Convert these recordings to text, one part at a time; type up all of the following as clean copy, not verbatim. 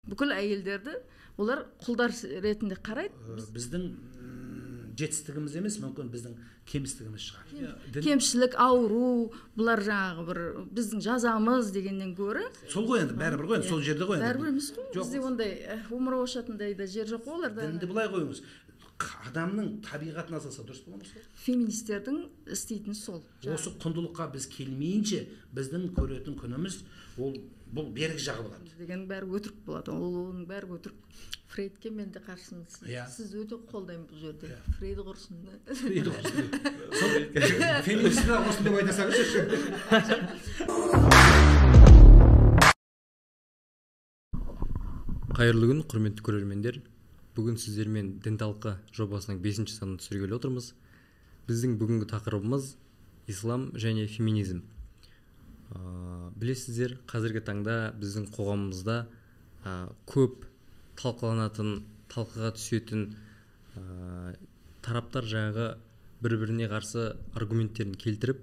Бүкіл әйелдерді олар құлдар ретінде қарайды. Біздің жетістігіміз емес, мүмкін біздің кемістігіміз шығар. Кемшілік, ауру, бұлар жаңағы бір біздің жазамыз дегеннен гөрі. Сол ғой енді, бәрібір ғой енді, сол жерде ғой енді. Бәрібір емес қой. Бізде ондай омырау ашатындай да жер жоқ қой оларда. Дінді былай қойыңыз. Адамның табиғатына салса дұрыс бола ма? Феминистердің істейтіні сол. Осы құндылыққа біз келмейінше біздің көретін күніміз ол бұл бергі жағы болады. Деген бәрі өтірік болады. Ол оның бәрі өтірік. Фрейдке мен де қарсымын. Сіз өте қолдаймын бұл жерде. Фрейд құрсын. Фрейд құрсын. Сол феминистер құрсын деп айта салыңызшы. Қайырлы күн, құрметті көрермендер. Бүгін сіздермен Дін талқы жобасының 5-ші санын түсіргелі отырмыз. Біздің бүгінгі тақырыбымыз ислам және феминизм. Білесіздер, қазіргі таңда біздің қоғамымызда көп талқыланатын, талқыға түсетін тараптар жаңағы бір-біріне қарсы аргументтерін келтіріп,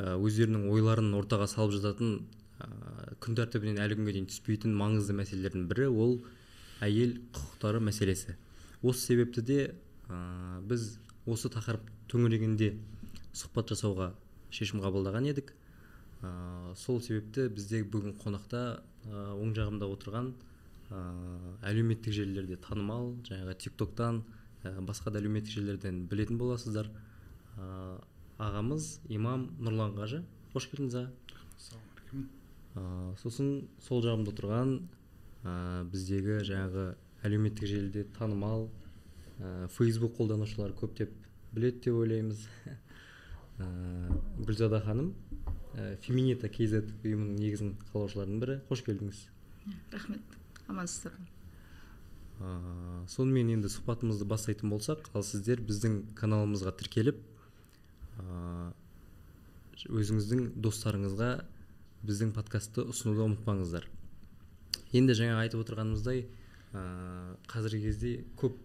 өздерінің ойларын ортаға салып жататын, күн тәртібінен әлі күнге дейін түспейтін маңызды мәселелердің бірі ол әйел құқықтары мәселесі. Осы себепті де біз осы тақырып төңірегінде сұхбат жасауға шешім қабылдаған едік. Сол себепті бізде бүгін қонақта оң жағымда отырған әлеуметтік желілерде танымал, жаңағы TikTok-тан, басқа да әлеуметтік желілерден білетін боласыздар. Ағамыз имам Нұрлан қажы. Қош келдіңіз, аға. Ассалаумағалейкум. Сосын сол жағымда отырған біздегі жаңағы әлеуметтік желіде танымал, Facebook қолданушылар көптеп біледі деп ойлаймыз. Гүлзада ханым, Феминита KZ ұйымының негізін қалаушылардың бірі. Қош келдіңіз. Рахмет, амансыздар. Сонымен енді сұхбатымызды бастайтын болсақ, ал сіздер біздің каналымызға тіркеліп, өзіңіздің достарыңызға біздің подкастты ұсынуды ұмытпаңыздар. Енді жаңа айтып отырғанымыздай, қазіргі кезде көп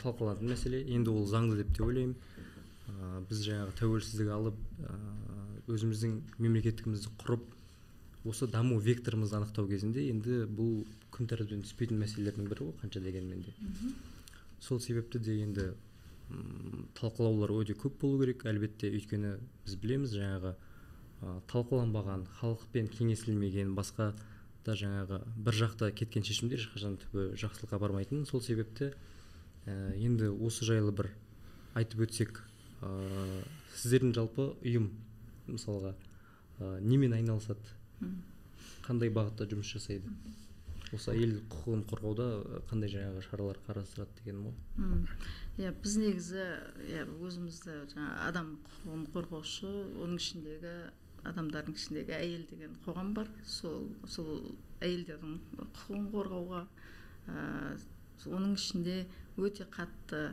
талқыланатын мәселе, енді ол заңды деп те ойлаймын. Біз жаңағы тәуелсіздік алып, өзіміздің мемлекеттігімізді құрып, осы даму векторымызды анықтау кезінде енді бұл күн тәртібінен түспейтін мәселелердің бірі ғой, қанша дегенмен де. Сол себепті де енді талқылаулар өте көп болу керек, әлбетте, өйткені біз білеміз жаңағы талқыланбаған, халықпен кеңесілмеген, басқа да жаңағы бір жақта кеткен шешімдер ешқашан түбі жақсылыққа бармайтын. Сол себепті енді осы жайлы бір айтып өтсек, сіздердің жалпы ұйым мысалға немен айналысады, қандай бағытта жұмыс жасайды, осы әйел құқығын қорғауда қандай жаңағы шаралар қарастырады дегенім ғой. Иә, біз негізі өзімізді жаңа адам құқығын қорғаушы, оның ішіндегі адамдардың ішіндегі әйел деген қоғам бар. Сол әйелдердің құқығын қорғауға, оның ішінде өте қатты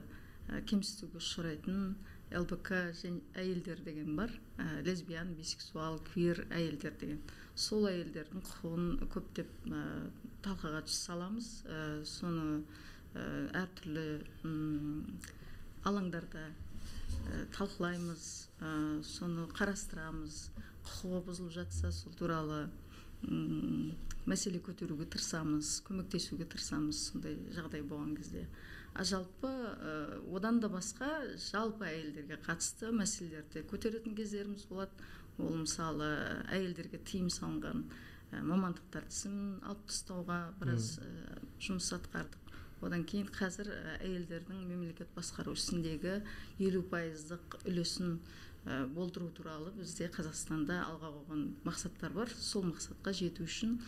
кемсітуге ұшырайтын ЛБК әйелдер деген бар, лесбиян, бисексуал, квир әйелдер деген. Сол әйелдердің құқығын көптеп талқыға саламыз. Соны әртүрлі алаңдарда талқылаймыз, соны қарастырамыз. Құқығы бұзылып жатса, сол туралы мәселе көтеруге тырысамыз, көмектесуге тырысамыз сондай жағдай болған кезде. А жалпы одан да басқа жалпы әйелдерге қатысты мәселелерді көтеретін кездеріміз болады. Ол мысалы әйелдерге тыйым салынған мамандықтар тізімін алып тастауға біраз жұмыс атқардық. Одан кейін қазір әйелдердің мемлекет басқару ісіндегі 50% үлесін болдыру туралы бізде Қазақстанда алға қойған мақсаттар бар. Сол мақсатқа жету үшін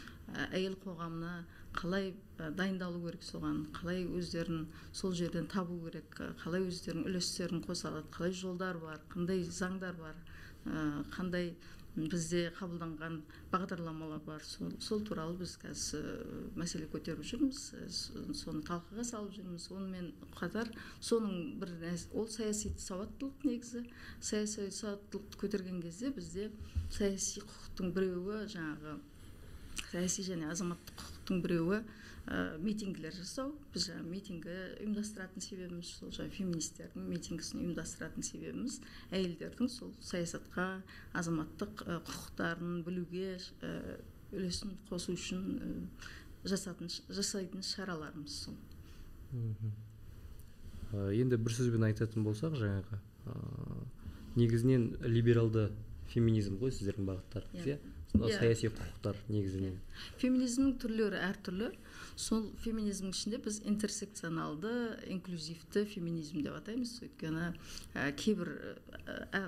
әйел қоғамына қалай дайындалу керек, соған қалай өздерін сол жерден табу керек, қалай өздерінің үлестерін қоса алады, қалай жолдар бар, қандай заңдар бар, қандай бізде қабылданған бағдарламалар бар. Сол туралы біз қазір мәселе көтеріп жүрміз, соны талқыға салып жүрміз. Онымен қатар соның бір ол саяси сауаттылық, негізі саяси сауаттылықты көтерген кезде бізде саяси құқықтың біреуі, жаңағы саяси және азаматтық құқықтың біреуі митингілер жасау. Біз жаңа митингі ұйымдастыратын себебіміз сол, жаңа феминистердің митингісін ұйымдастыратын себебіміз әйелдердің сол саясатқа, азаматтық құқықтарын білуге үлесін қосу үшін жасайтын шараларымыз сол. Енді бір сөзбен айтатын болсақ, жаңағы негізінен либералды феминизм ғой сіздердің бағыттарыңыз, иә? Саяси құқықтар негізінен. Феминизмнің түрлері әртүрлі. Сол феминизмнің ішінде біз интерсекционалды, инклюзивті феминизм деп атаймыз. Өйткені кейбір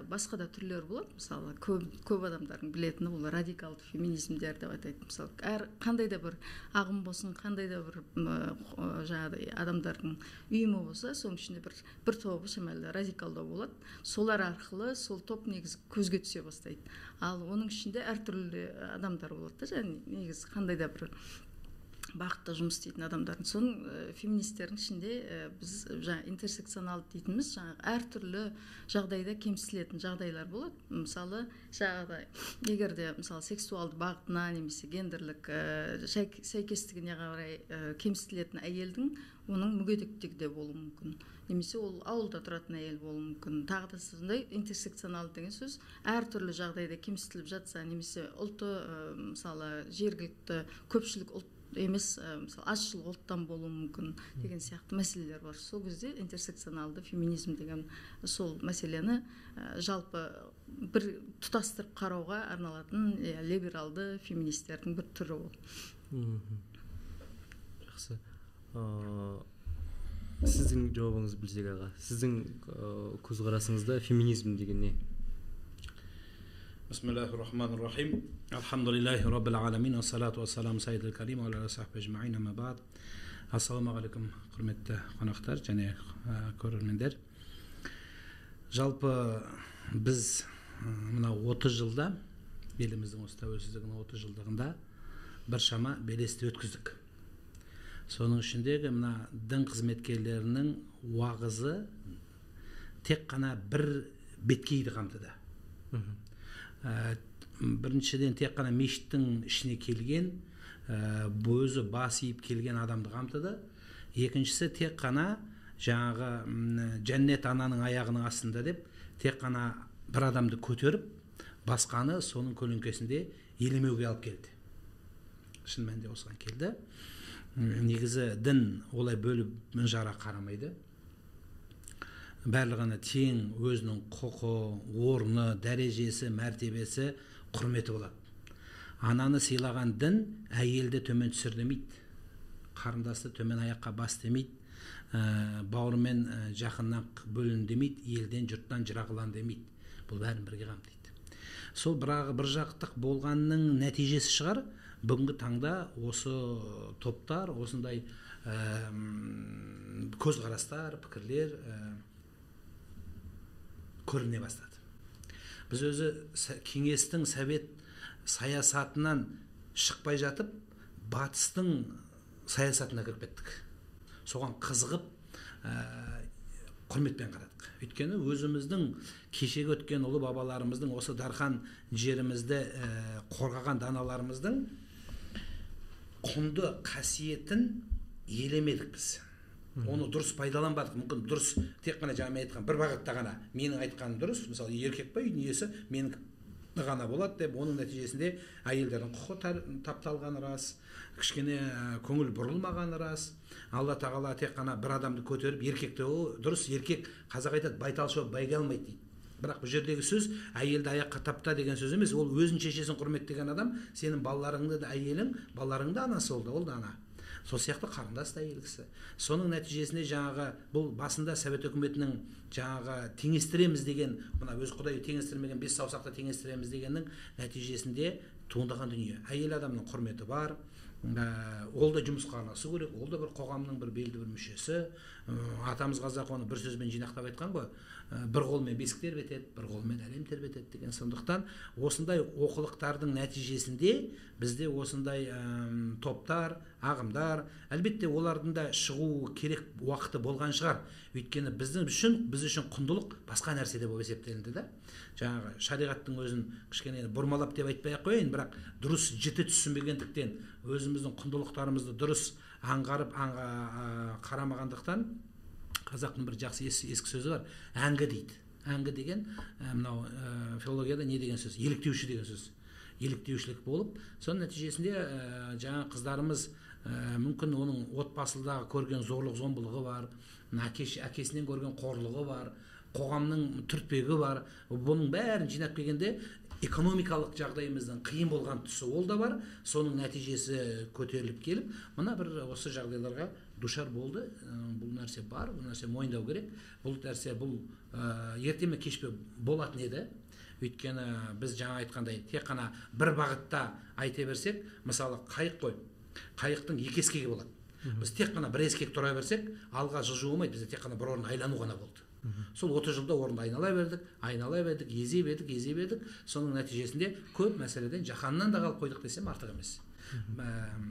басқа да түрлері болады. Мысалы, көп адамдардың білетіні ол радикалды феминизмдер деп атайды. Мысалы, әр қандай да бір ағым болсын, қандай да бір жаңағыдай адамдардың үйімі болса, соның ішінде бір тобы шамалы радикалдау болады. Солар арқылы сол топ негізі көзге түсе бастайды. Ал оның ішінде әртүрлі адамдар болады да, және негізі қандай да бір бағытта жұмыс істейтін адамдардың. Соның феминистердің ішінде біз жаңа интерсекционалды дейтініміз, жаңағы әртүрлі жағдайда кемсітілетін жағдайлар болады. Мысалы, жаңағыдай егер де мысалы сексуалды бағытына немесе гендерлік сәйкестігіне қарай кемсітілетін әйелдің оның мүгедектігі де болуы мүмкін, немесе ол ауылда тұратын әйел болуы мүмкін. Тағы да сондай интерсекционалды деген сөз әртүрлі жағдайда кемсітіліп жатса, немесе ұлты мысалы жергілікті көпшілік ұлт емес, мысалы азшылық ұлттан болуы мүмкін деген сияқты мәселелер бар. Сол кезде интерсекционалды феминизм деген сол мәселені жалпы бір тұтастырып қарауға арналатын либералды феминистердің бір түрі ол. Жақсы. Сіздің жауабыңызды білсек, аға, сіздің көзқарасыңызда феминизм деген не? Бисмиллахир-рахманир-рахим. Алхамдулиллахи раббил аламин, ассалату вассаламу сайидил карим ва аля сахби ажмаин, амма ба'д. Ассалаумағалейкум, құрметті қонақтар және көрермендер. Жалпы біз мына 30 жылда, еліміздің осы тәуелсіздігінің 30 жылдығында біршама белесті өткіздік. Соның ішіндегі мына дін қызметкерлерінің уағызы тек қана бір беткейді қамтыды. Біріншіден, тек қана мешіттің ішіне келген, өзі бас иіп келген адамды қамтыды. Екіншісі, тек қана жаңағы жәннет ананың аяғының астында деп тек қана бір адамды көтеріп, басқаны соның көлеңкесінде елемеуге алып келді. Шын мәнінде осыған келді. Негізі дін олай бөліп жара қарамайды. Барлығына тең өзінің құқы, орны, дәрежесі, мәртебесі, құрметі болады. Ананы сыйлаған дін әйелді төмен түсір демейді, қарындасты төмен аяққа бас демейді, бауырмен жақыннан бөлін демейді, елден жұрттан жырақлан демейді. Бұл бәрін бірге қамтиды. Сол бір жақтық болғанның нәтижесі шығар, бүгінгі таңда осы топтар, осындай көзқарастар, пікірлер көріне бастады. Біз өзі кеңестің совет саясатынан шықпай жатып, батыстың саясатына кіріп кеттік. Соған қызығып, құрметпен қарадық. Өйткені өзіміздің кешегі өткен ұлы бабаларымыздың, осы дархан жерімізді қорғаған даналарымыздың құнды қасиетін елемедік біз. Оны дұрыс пайдаланбадық. Мүмкін дұрыс тек қана жаңа мен айтқан бір бағытта ғана, менің айтқаным дұрыс, мысалы еркек па үйдің иесі менікі ғана болады деп, оның нәтижесінде әйелдердің құқы тапталғаны рас, кішкене көңіл бұрылмағаны рас. Алла тағала тек қана бір адамды көтеріп, еркекті, ол дұрыс, еркек, қазақ айтады, байтал шауып бәйге алмайды дейді. Бірақ бұл жердегі сөз әйелді аяққа тапта деген сөз емес, ол өзін шешесін құрметтеген адам, сенің балаларыңды да әйелің, балаларың да анасы ол да ана. Сол сияқты қарындас да әйел кісі. Соның нәтижесінде жаңағы бұл басында Совет үкіметінің жаңағы теңестіреміз деген, мына өз Құдай теңестірмеген бес саусақты теңестіреміз дегеннің нәтижесінде туындаған дүние. Әйел адамның құрметі бар, ол да жұмысқа араласу керек, ол да бір қоғамның бір белді бір мүшесі. Атамыз қазақ оны бір сөзбен жинақтап айтқан ғой, бір қолмен бесік тербетеді, бір қолмен әлем тербетеді деген. Сондықтан осындай оқулықтардың нәтижесінде бізде осындай топтар, ағымдар, әлбетте олардың да шығу керек уақыты болған шығар. Өйткені біз үшін құндылық басқа нәрсе деп есептелінді да. Жаңағы шариғаттың өзін кішкене бұрмалап деп айтпай ақ қояйын, бірақ дұрыс жіті түсінбегендіктен, өзіміздің құндылықтарымызды дұрыс аңғарып қарамағандықтан, қазақтың бір жақсы ескі сөзі бар, әңгі дейді. Әңгі деген мынау филологияда не деген сөз? Еліктеуші деген сөз. Еліктеушілік болып, соның нәтижесінде жаңа қыздарымыз Мүмкін оның отбасындағы көрген зорлық зомбылығы бар, әкесінен көрген қорлығы бар, қоғамның түртпегі бар. Бұның бәрін жинап келгенде экономикалық жағдайымыздың қиын болған тұсы ол да бар. Соның нәтижесі көтеріліп келіп, мына бір осы жағдайларға душар болды. Бұл нәрсе бар, бұл нәрсе мойындау керек. Бұл нәрсе бұл ерте ме кеш пе болатын еді. Өйткені біз жаңа айтқандай тек қана бір бағытта айта берсек, мысалы қайық қой, қайықтың екі ескегі болады. Біз тек қана бір ескек тұра берсек, алға жылжу болмайды, бізде тек қана бір орын айлану ғана болды. Сол 30 жылда орында айнала бердік, айнала бердік, езе бердік, езе бердік. Соның нәтижесінде көп мәселеден жаһаннан да қалып қойдық десем артық емес.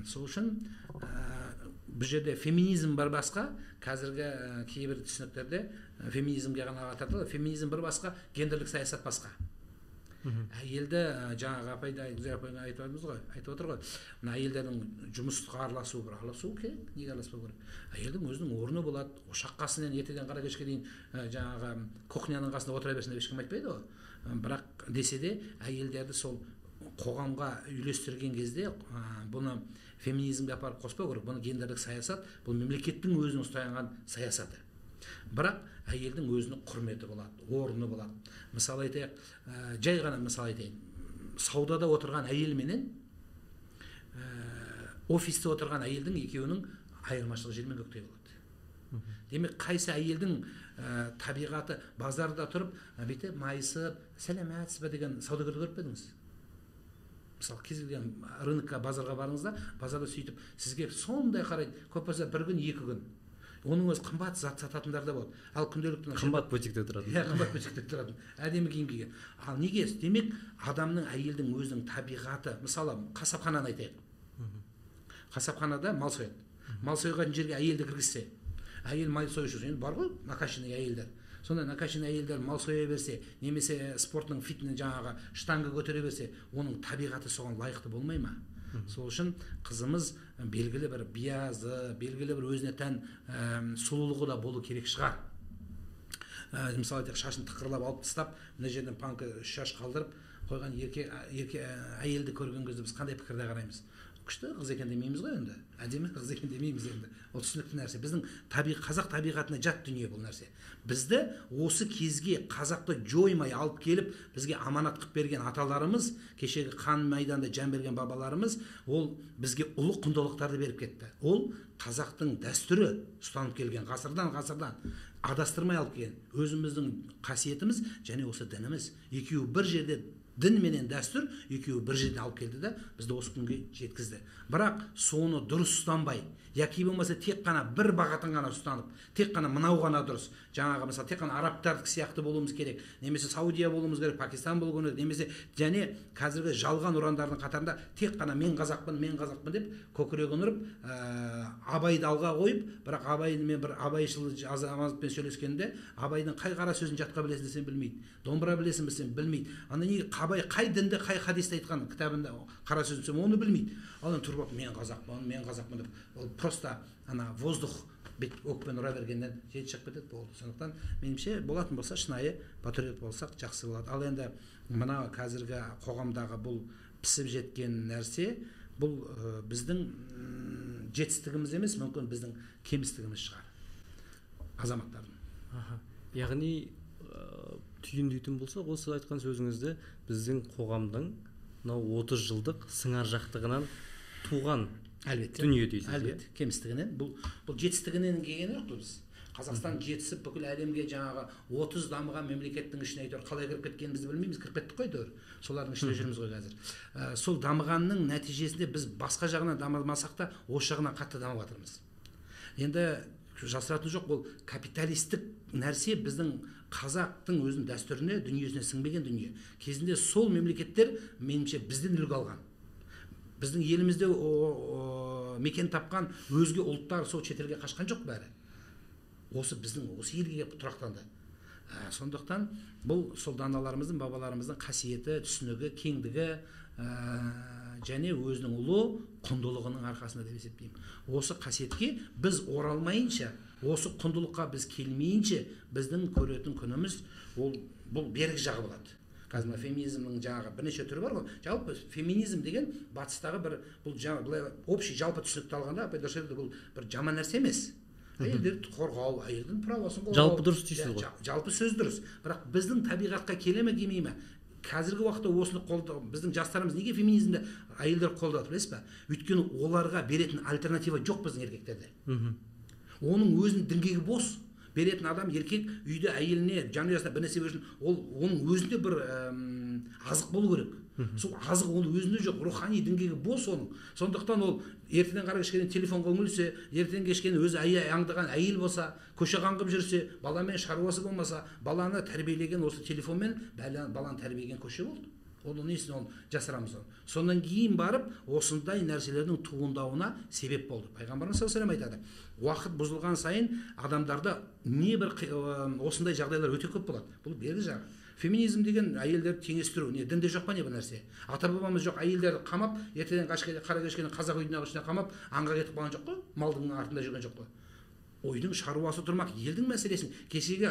Сол үшін бұл жерде феминизм бар басқа, қазіргі кейбір түсініктерде феминизмге ғана атады. Феминизм бір басқа, гендерлік саясат басқа. Әйелді жаңағы апай да Гүлзира апай айтып отырмыз ғой, айтып отыр ғой. Мына әйелдердің жұмысқа араласуы бір араласуы керек, неге араласпау керек? Әйелдің өзінің орны болады. Ошақ қасынан ертеден қара кешке дейін жаңағы кухняның қасында отыра берсін деп ешкім айтпайды ғой. Бірақ десе де әйелдерді сол қоғамға үйлестірген кезде бұны феминизмге апарып қоспау керек. Бұны гендерлік саясат, бұл мемлекеттің өзінің ұстанған саясаты. Бірақ әйелдің өзінің құрметі болады, орны болады. Мысал айтайық, жай ғана мысал айтайын. Саудада отырған әйел менен офисте отырған әйелдің екеуінің айырмашылығы жер мен көктей болады. Демек, қайсы әйелдің табиғаты базарда тұрып, бүйтіп майысып, сәлеметсіз бе деген саудагерді көріп пе едіңіз? Мысалы, кез келген рынокқа, базарға барыңыз да, базарда сөйтіп сізге сондай қарайды, көп болса бір күн, екі күн. Оның өзі қымбат зат сататындар да болады. Ал күнделікті қымбат бутикте тұратын. Иә, қымбат бутикте тұратын. Әдемі киім киген. Ал неге? Демек, адамның, әйелдің өзінің табиғаты. Мысалы, қасапхананы айтайық. Қасапханада мал сояды. Мал сойған жерге әйелді кіргізсе, әйел мал союшы, енді бар ғой накачанный әйелдер. Сонда накачанный әйелдер мал соя берсе, немесе спорттың фитнес жаңағы штанга көтере берсе, оның табиғаты соған лайықты болмай ма? Сол үшін қызымыз белгілі бір биязы, белгілі бір өзіне тән сұлулығы да болу керек шығар. Мысалы айтайық, шашын тықырлап алып тастап, мына жерден панка үш шаш қалдырып қойған ерке әйелді көрген кезде біз қандай пікірде қараймыз? Күшті қыз екен демейміз ғой енді. Әдемі қыз екен демейміз енді. Ол түсінікті нәрсе. Біздің қазақ табиғатына жат дүние бұл нәрсе. Бізді осы кезге қазақты жоймай алып келіп, бізге аманат қып берген аталарымыз, кешегі қан майданда жан берген бабаларымыз, ол бізге ұлы құндылықтарды беріп кетті. Ол қазақтың дәстүрі ұстанып келген ғасырдан ғасырдан адастырмай алып келген өзіміздің қасиетіміз және осы дініміз. Екеуі бір жерде, дін менен дәстүр екеуі бір жерден алып келді да бізді осы күнге жеткізді. Бірақ соны дұрыс ұстанбай, яки болмаса тек қана бір бағытын ғана ұстанып, тек қана мынау ғана дұрыс, жаңағы мысалы тек қана арабтардікі сияқты болуымыз керек, немесе Саудия болуымыз керек, Пакистан болу керек, немесе және қазіргі жалған ұрандардың қатарында тек қана мен қазақпын, мен қазақпын деп көкірегін ұрып, Абайды алға қойып, бірақ Абаймен бір абайшыл азаматпен сөйлескенде Абайдың қай қара сөзін жатқа білесің десем білмейді, домбыра білесің десем білмейді. Анда неге Абай қай дінде қай хадисті айтқан кітабында қара сөзін десем оны білмейді. Ал енді тұрып мен қазақпын, мен қазақпын деп ол просто ана воздух бүйтіп өкпені ұра бергеннен жел шығып кетеді болды. Сондықтан меніңше болатын болса шынайы патриот болсақ жақсы болады. Ал енді мына қазіргі қоғамдағы бұл пісіп жеткен нәрсе, бұл біздің жетістігіміз емес, мүмкін біздің кемістігіміз шығар азаматтардың. Яғни түйіндейтін болсақ, осы айтқан сөзіңізді біздің қоғамдың мынау 30 жылдық сыңар жақтығынан туған әлбетте дүние дейсіз. Әлбетте, кемістігінен. Бұл жетістігінен келген жоқ біз. Қазақстан жетісіп бүкіл әлемге жаңағы 30 дамыған мемлекеттің ішіне әйтеуір қалай кіріп кеткенімізді білмейміз, кіріп кеттік қой әйтеуір. Солардың ішінде жүрміз ғой қазір. Сол дамығанның нәтижесінде біз басқа жағынан дамымасақ та, осы жағынан қатты дамып жатырмыз. Енді жасыратын жоқ, бұл капиталистік нәрсе біздің қазақтың өзінің дәстүріне, дүниесіне сіңбеген дүние. Кезінде сол мемлекеттер меніңше бізден үлгі алған. Біздің елімізде мекен тапқан өзге ұлттар сол шетелге қашқан жоқ бәрі. Осы біздің осы елге келіп тұрақтанды. Сондықтан бұл сол даналарымыздың, бабаларымыздың қасиеті, түсінігі, кеңдігі және өзінің ұлы құндылығының арқасында деп есептеймін. Осы қасиетке біз оралмайынша, осы құндылыққа біз келмейінше, біздің көретін күніміз ол бұл бергі жағы болады. Қазір феминизмнің жаңағы бірнеше түрі бар ғой. Жалпы феминизм деген батыстағы бір, бұл жаңа былай общий жалпы түсінікті алғанда, апай дұрыс айтады, бұл бір жаман нәрсе емес. Әйелдерді қорғау, әйелдің правосын қорғау. Жалпы дұрыс дейсіз ғой. Жалпы сөз дұрыс. Бірақ біздің табиғатқа келе ме, келмей ме? Қазіргі уақытта осыны қолдау, біздің жастарымыз неге феминизмді әйелдер қолдады, білесіз бе? Өйткені оларға беретін альтернатива жоқ біздің еркектерде. Оның өзінің діңгегі бос. Беретін адам еркек үйде әйеліне, жанұясына бір нәрсе беру үшін ол оның өзінде бір азық болу керек. Сол азық оның өзінде жоқ, рухани діңгегі бос оның. Сондықтан ол ертеден қара кешке дейін телефонға үңілсе, ертеден кешке дейін өзі аңдыған әйел болса, көше қаңғып жүрсе, баламен шаруасы болмаса, баланы тәрбиелеген осы телефонмен баланы тәрбиелеген көше болды. Оның несін оны жасырамыз оны. Сондан кейін барып осындай нәрселердің туындауына себеп болды. Пайғамбарымыз саллаллаху алейхи вассалам айтады, уақыт бұзылған сайын адамдарда не бір осындай жағдайлар өте көп болады. Бұл бергі жағы. Феминизм деген әйелдерді теңестіру, не дінде жоқ па не бұл нәрсе? Ата-бабамыз жоқ, әйелдерді қамап, ертеден қара кешке қазақ үйдің ішіне қамап, аңға кетіп қалған жоқ қой, малдың артында жүрген жоқ қой. Ойдың шаруасы тұрмақ, елдің мәселесін. Кешегі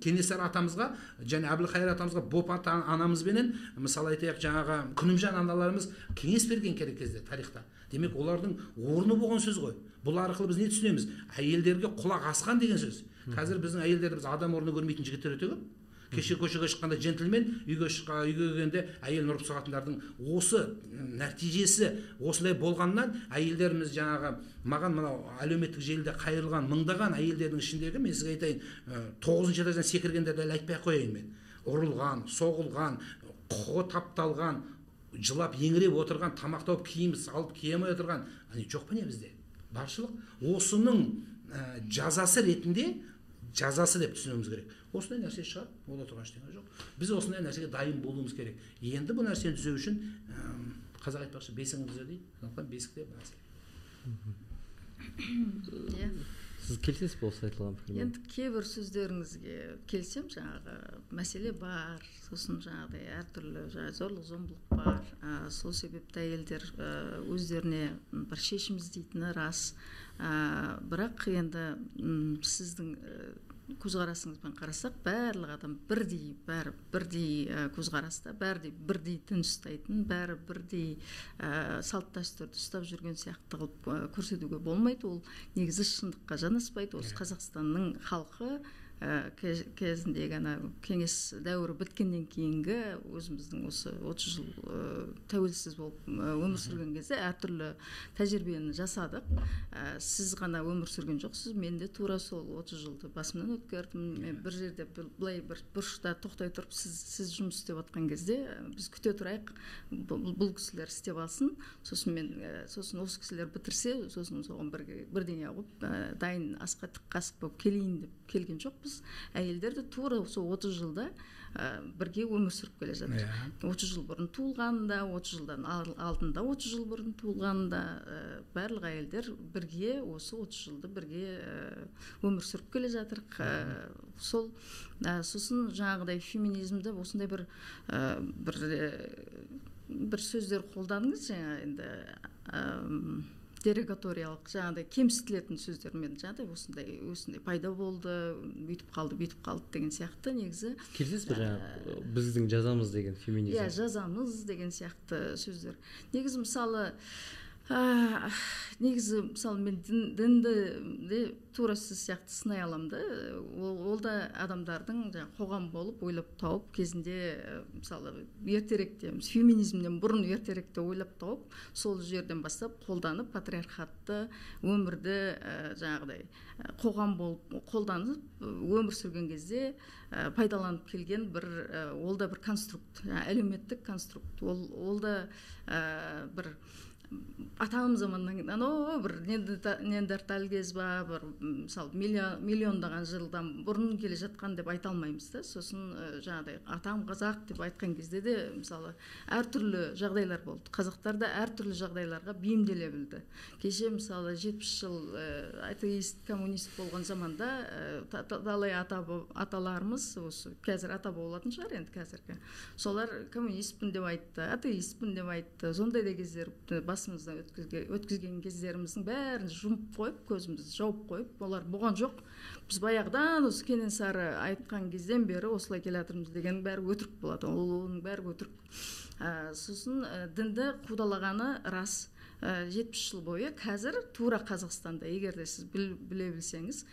Кенесары атамызға және Әбілқайыр атамызға Бопа анамызбенен, мысалы айтайық, жаңағы Күнімжан аналарымыз кеңес берген керек кезде тарихта. Демек, олардың орны болған сөз ғой. Бұл арқылы біз не түсінеміз? Әйелдерге құлақ асқан деген сөз. Қазір біздің әйелдерді біз адам орны көрмейтін жігіттер өте көп. Кеше көшеге шыққанда джентльмен, үйге келгенде әйелін ұрып соғатындардың осы нәтижесі осындай болғаннан әйелдеріміз жаңағы маған мынау әлеуметтік желіде қайырылған мыңдаған әйелдердің ішіндегі, мен сізге айтайын, 9-шы этаждан секіргендерді әлі айтпай ақ қояйын мен. Ұрылған, соғылған, құқығы тапталған, жылап еңіреп отырған, тамақ тауып киім алып кие алмай отырған, жоқ па не бізде? Баршылық. Осының жазасы ретінде, жазасы деп түсінуіміз керек. Осындай нәрсе шығады, онда тұрған ештеңе жоқ. Біз осындай нәрсеге дайын болуымыз керек. Енді бұл нәрсені түзеу үшін, қазақ айтпақшы, бесігін түзе дейді. Сондықтан бесік те бір мәселе. Сіз келісесіз бе осы айтылған пікірмен? Енді кейбір сөздеріңізге келісемін, жаңағы мәселе бар, сосын жаңағыдай әртүрлі зорлық зомбылық бар. Сол себепті әйелдер өздеріне бір шешім іздейтіні рас. Бірақ енді сіздің көзқарасыңызбен қарасақ, барлық адам бірдей, бәрі бірдей көзқараста, бәрі бірдей дін ұстайтын, бәрі бірдей салт дәстүрді ұстап жүрген сияқты қылып көрсетуге болмайды. Ол негізі шындыққа жанаспайды. Осы Қазақстанның халқы кезіндегі ана кеңес дәуірі біткеннен кейінгі өзіміздің осы 30 жыл тәуелсіз болып өмір сүрген кезде әртүрлі тәжірибені жасадық. Сіз ғана өмір сүрген жоқсыз, мен де тура сол 30 жылды басымнан өткердім. Мен бір жерде былай бір бұрышта тоқтай тұрып, сіз жұмыс істеп жатқан кезде біз күте тұрайық, бұл кісілер істеп алсын, сосын мен сосын осы кісілер бітірсе, сосын соған бірдеңе қылып дайын асқа тік қасық болып келейін деп келген жоқпыз. Әйелдер де тура сол 30 жылда бірге өмір сүріп келе жатыр. 30 жыл бұрын туылғанда, 30 жылдан алдында 30 жыл бұрын туылғанда барлық әйелдер бірге осы 30 жылды бірге өмір сүріп келе жатыр. Сол сосын жаңағыдай феминизмді осындай бір бір сөздер қолданыңыз, жаңа енді дерегаториялық жаңағыдай кемсітілетін сөздермен жаңағыдай осындай пайда болды, бүйтіп қалды, бүйтіп қалды деген сияқты. Негізі келісесіз бе жаңа біздің жазамыз деген феминизм? Иә, жазамыз деген сияқты сөздер. Негізі мысалы негізі мысалы мен дінді де тура сіз сияқты сынай аламын да. Ол да адамдардың жаңа қоғам болып ойлап тауып кезінде, мысалы ертеректе, феминизмнен бұрын ертеректе ойлап тауып, сол жерден бастап қолданып патриархатты өмірді жаңағыдай қоғам болып қолданып өмір сүрген кезде пайдаланып келген бір, ол да бір конструкт, әлеуметтік конструкт. Ол да бір атам заманнан анау бір неандерталь кез ба, бір мысалы миллиондаған жылдан бұрын келе жатқан деп айта алмаймыз да. Сосын жаңағыдай атам қазақ деп айтқан кезде де мысалы әртүрлі жағдайлар болды. Қазақтар да әртүрлі жағдайларға бейімделе білді. Кеше мысалы 70 жыл атеист, коммунист болған заманда талай аталарымыз, осы қазір ата болатын шығар енді қазіргі, солар коммунистпін деп айтты, атеистпін деп айтты. Сондай да кездер басымыздан өткізген кездеріміздің бәрін жұмып қойып, көзімізді жауып қойып, олар болған жоқ. Біз баяғыдан осы Кенесары айтқан кезден бері осылай келе жатырмыз деген бәрі өтірік болады. Ол оның бәрі өтірік. Сосын дінді қудалағаны рас. 70 жыл бойы қазір тура Қазақстанда, егер де сіз біле білсеңіз,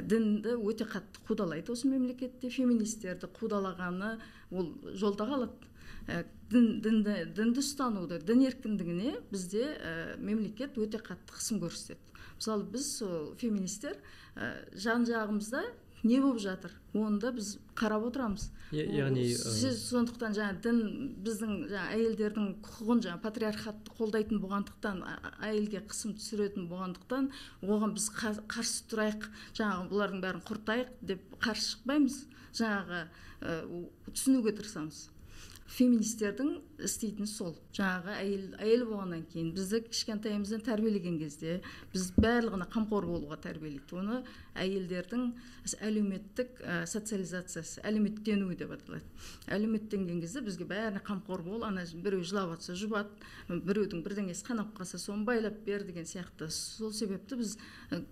дінді өте қатты қудалайды осы мемлекетте. Феминистерді қудалағаны ол жолда қалады. Дінді ұстануды, дін еркіндігіне бізде мемлекет өте қатты қысым көрсетеді. Мысалы, біз сол феминистер жан жағымызда не болып жатыр, оны да біз қарап отырамыз. Яғни сондықтан жаңа дін біздің жаңа әйелдердің құқығын, жаңа патриархатты қолдайтын болғандықтан, әйелге қысым түсіретін болғандықтан, оған біз қарсы тұрайық, жаңағы бұлардың бәрін құртайық деп қарсы шықпаймыз, жаңағы түсінуге тырысамыз. Феминистердің істейтіні сол. Жаңағы әйел болғаннан кейін бізді кішкентайымыздан тәрбиелеген кезде біз барлығына қамқор болуға тәрбиелейді. Оны әйелдердің әлеуметтік социализациясы, әлеуметтенуі деп аталады. Әлеуметтенген кезде бізге бәріне қамқор бол, ана біреу жылап жатса жұбат, біреудің бірдеңесі қанап қалса соны байлап бер деген сияқты. Сол себепті біз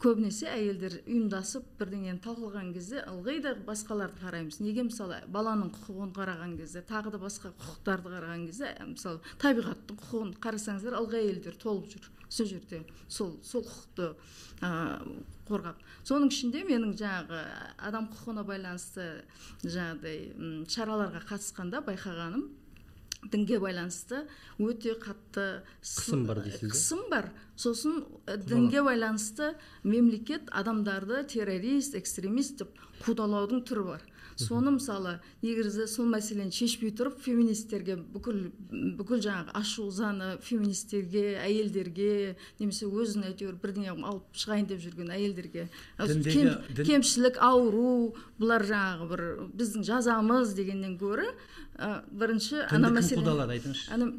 көбінесе әйелдер ұйымдасып бірдеңені талқылаған кезде ылғи да басқаларды қараймыз. Неге мысалы баланың құқығын қараған кезде, тағы да басқа құқықтарды қараған кезде, мысалы табиғаттың құқығын қарасаңыздар, ылғи әйелдер толып жүр сол жерде, сол құқықты қорғап. Соның ішінде менің жаңағы адам құқығына байланысты жаңағыдай шараларға қатысқанда байқағаным, дінге байланысты өте қатты қысым бар дейсіз бе? Қысым бар. Сосын дінге байланысты мемлекет адамдарды террорист, экстремист деп қудалаудың түрі бар. Соны мысалы, негізі сол мәселені шешпей тұрып, феминистерге бүкіл жаңағы ашу ызаны феминистерге, әйелдерге, немесе өзін әйтеуір бірдеңе алып шығайын деп жүрген әйелдерге кемшілік, ауру, бұлар жаңағы бір біздің жазамыз дегеннен гөрі, бірінші ана мәселе. Қудалады, айтыңызшы. Ана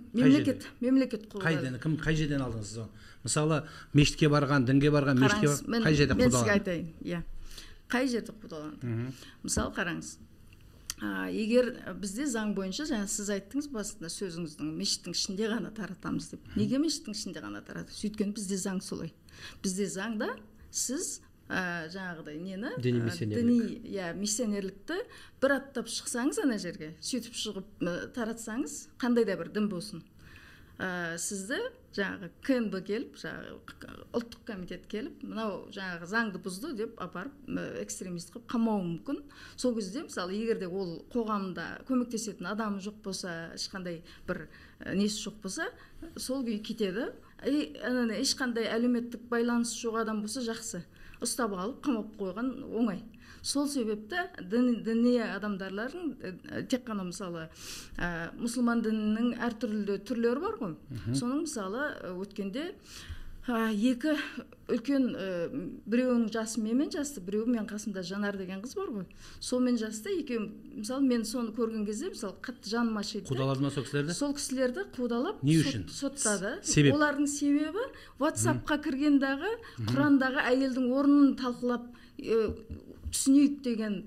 мемлекет қудалады. Кім қай жерден алдыңыз сіз оны? Мысалы, мешітке барған, дінге барған, мешітке қай жерде қудаланды? Мен сізге айтайын, иә. Қай жерде қудаланды? Мысалы, қараңыз, егер бізде заң бойынша, жаңа сіз айттыңыз басында сөзіңіздің, мешіттің ішінде ғана таратамыз деп. Неге мешіттің ішінде ғана таратамыз? Өйткені бізде заң солай. Бізде заңда сіз жаңағыдай нені, діни, иә, миссионерлікті бір аттап шықсаңыз ана жерге, сөйтіп шығып таратсаңыз, қандай да бір дін болсын, сізді жаңағы КНБ келіп, жаңағы ұлттық комитет келіп, мынау жаңағы заңды бұзды деп апарып экстремист қылып қамауы мүмкін. Сол кезде мысалы, егер де ол қоғамда көмектесетін адамы жоқ болса, ешқандай бір несі жоқ болса, сол күйі кетеді. Ешқандай әлеуметтік байланыс жоқ адам болса жақсы, ұстап алып қамап қойған оңай. Сол себепті діни адамдарлардың тек қана мысалы мұсылман дінінің әртүрлі түрлері бар ғой. Соның мысалы өткенде екі үлкен, біреуінің жасы менімен жасты, біреуі мен қасымда Жанар деген қыз бар ғой. Сонымен жасты екеуі, мысалы мен соны көрген кезде мысалы қатты жаным ашиды. Қудалады ма сол кісілерді? Сол кісілерді қудалап соттады. Олардың себебі WhatsApp-қа кіргендағы Құрандағы әйелдің орнын талқылап түсінейік деген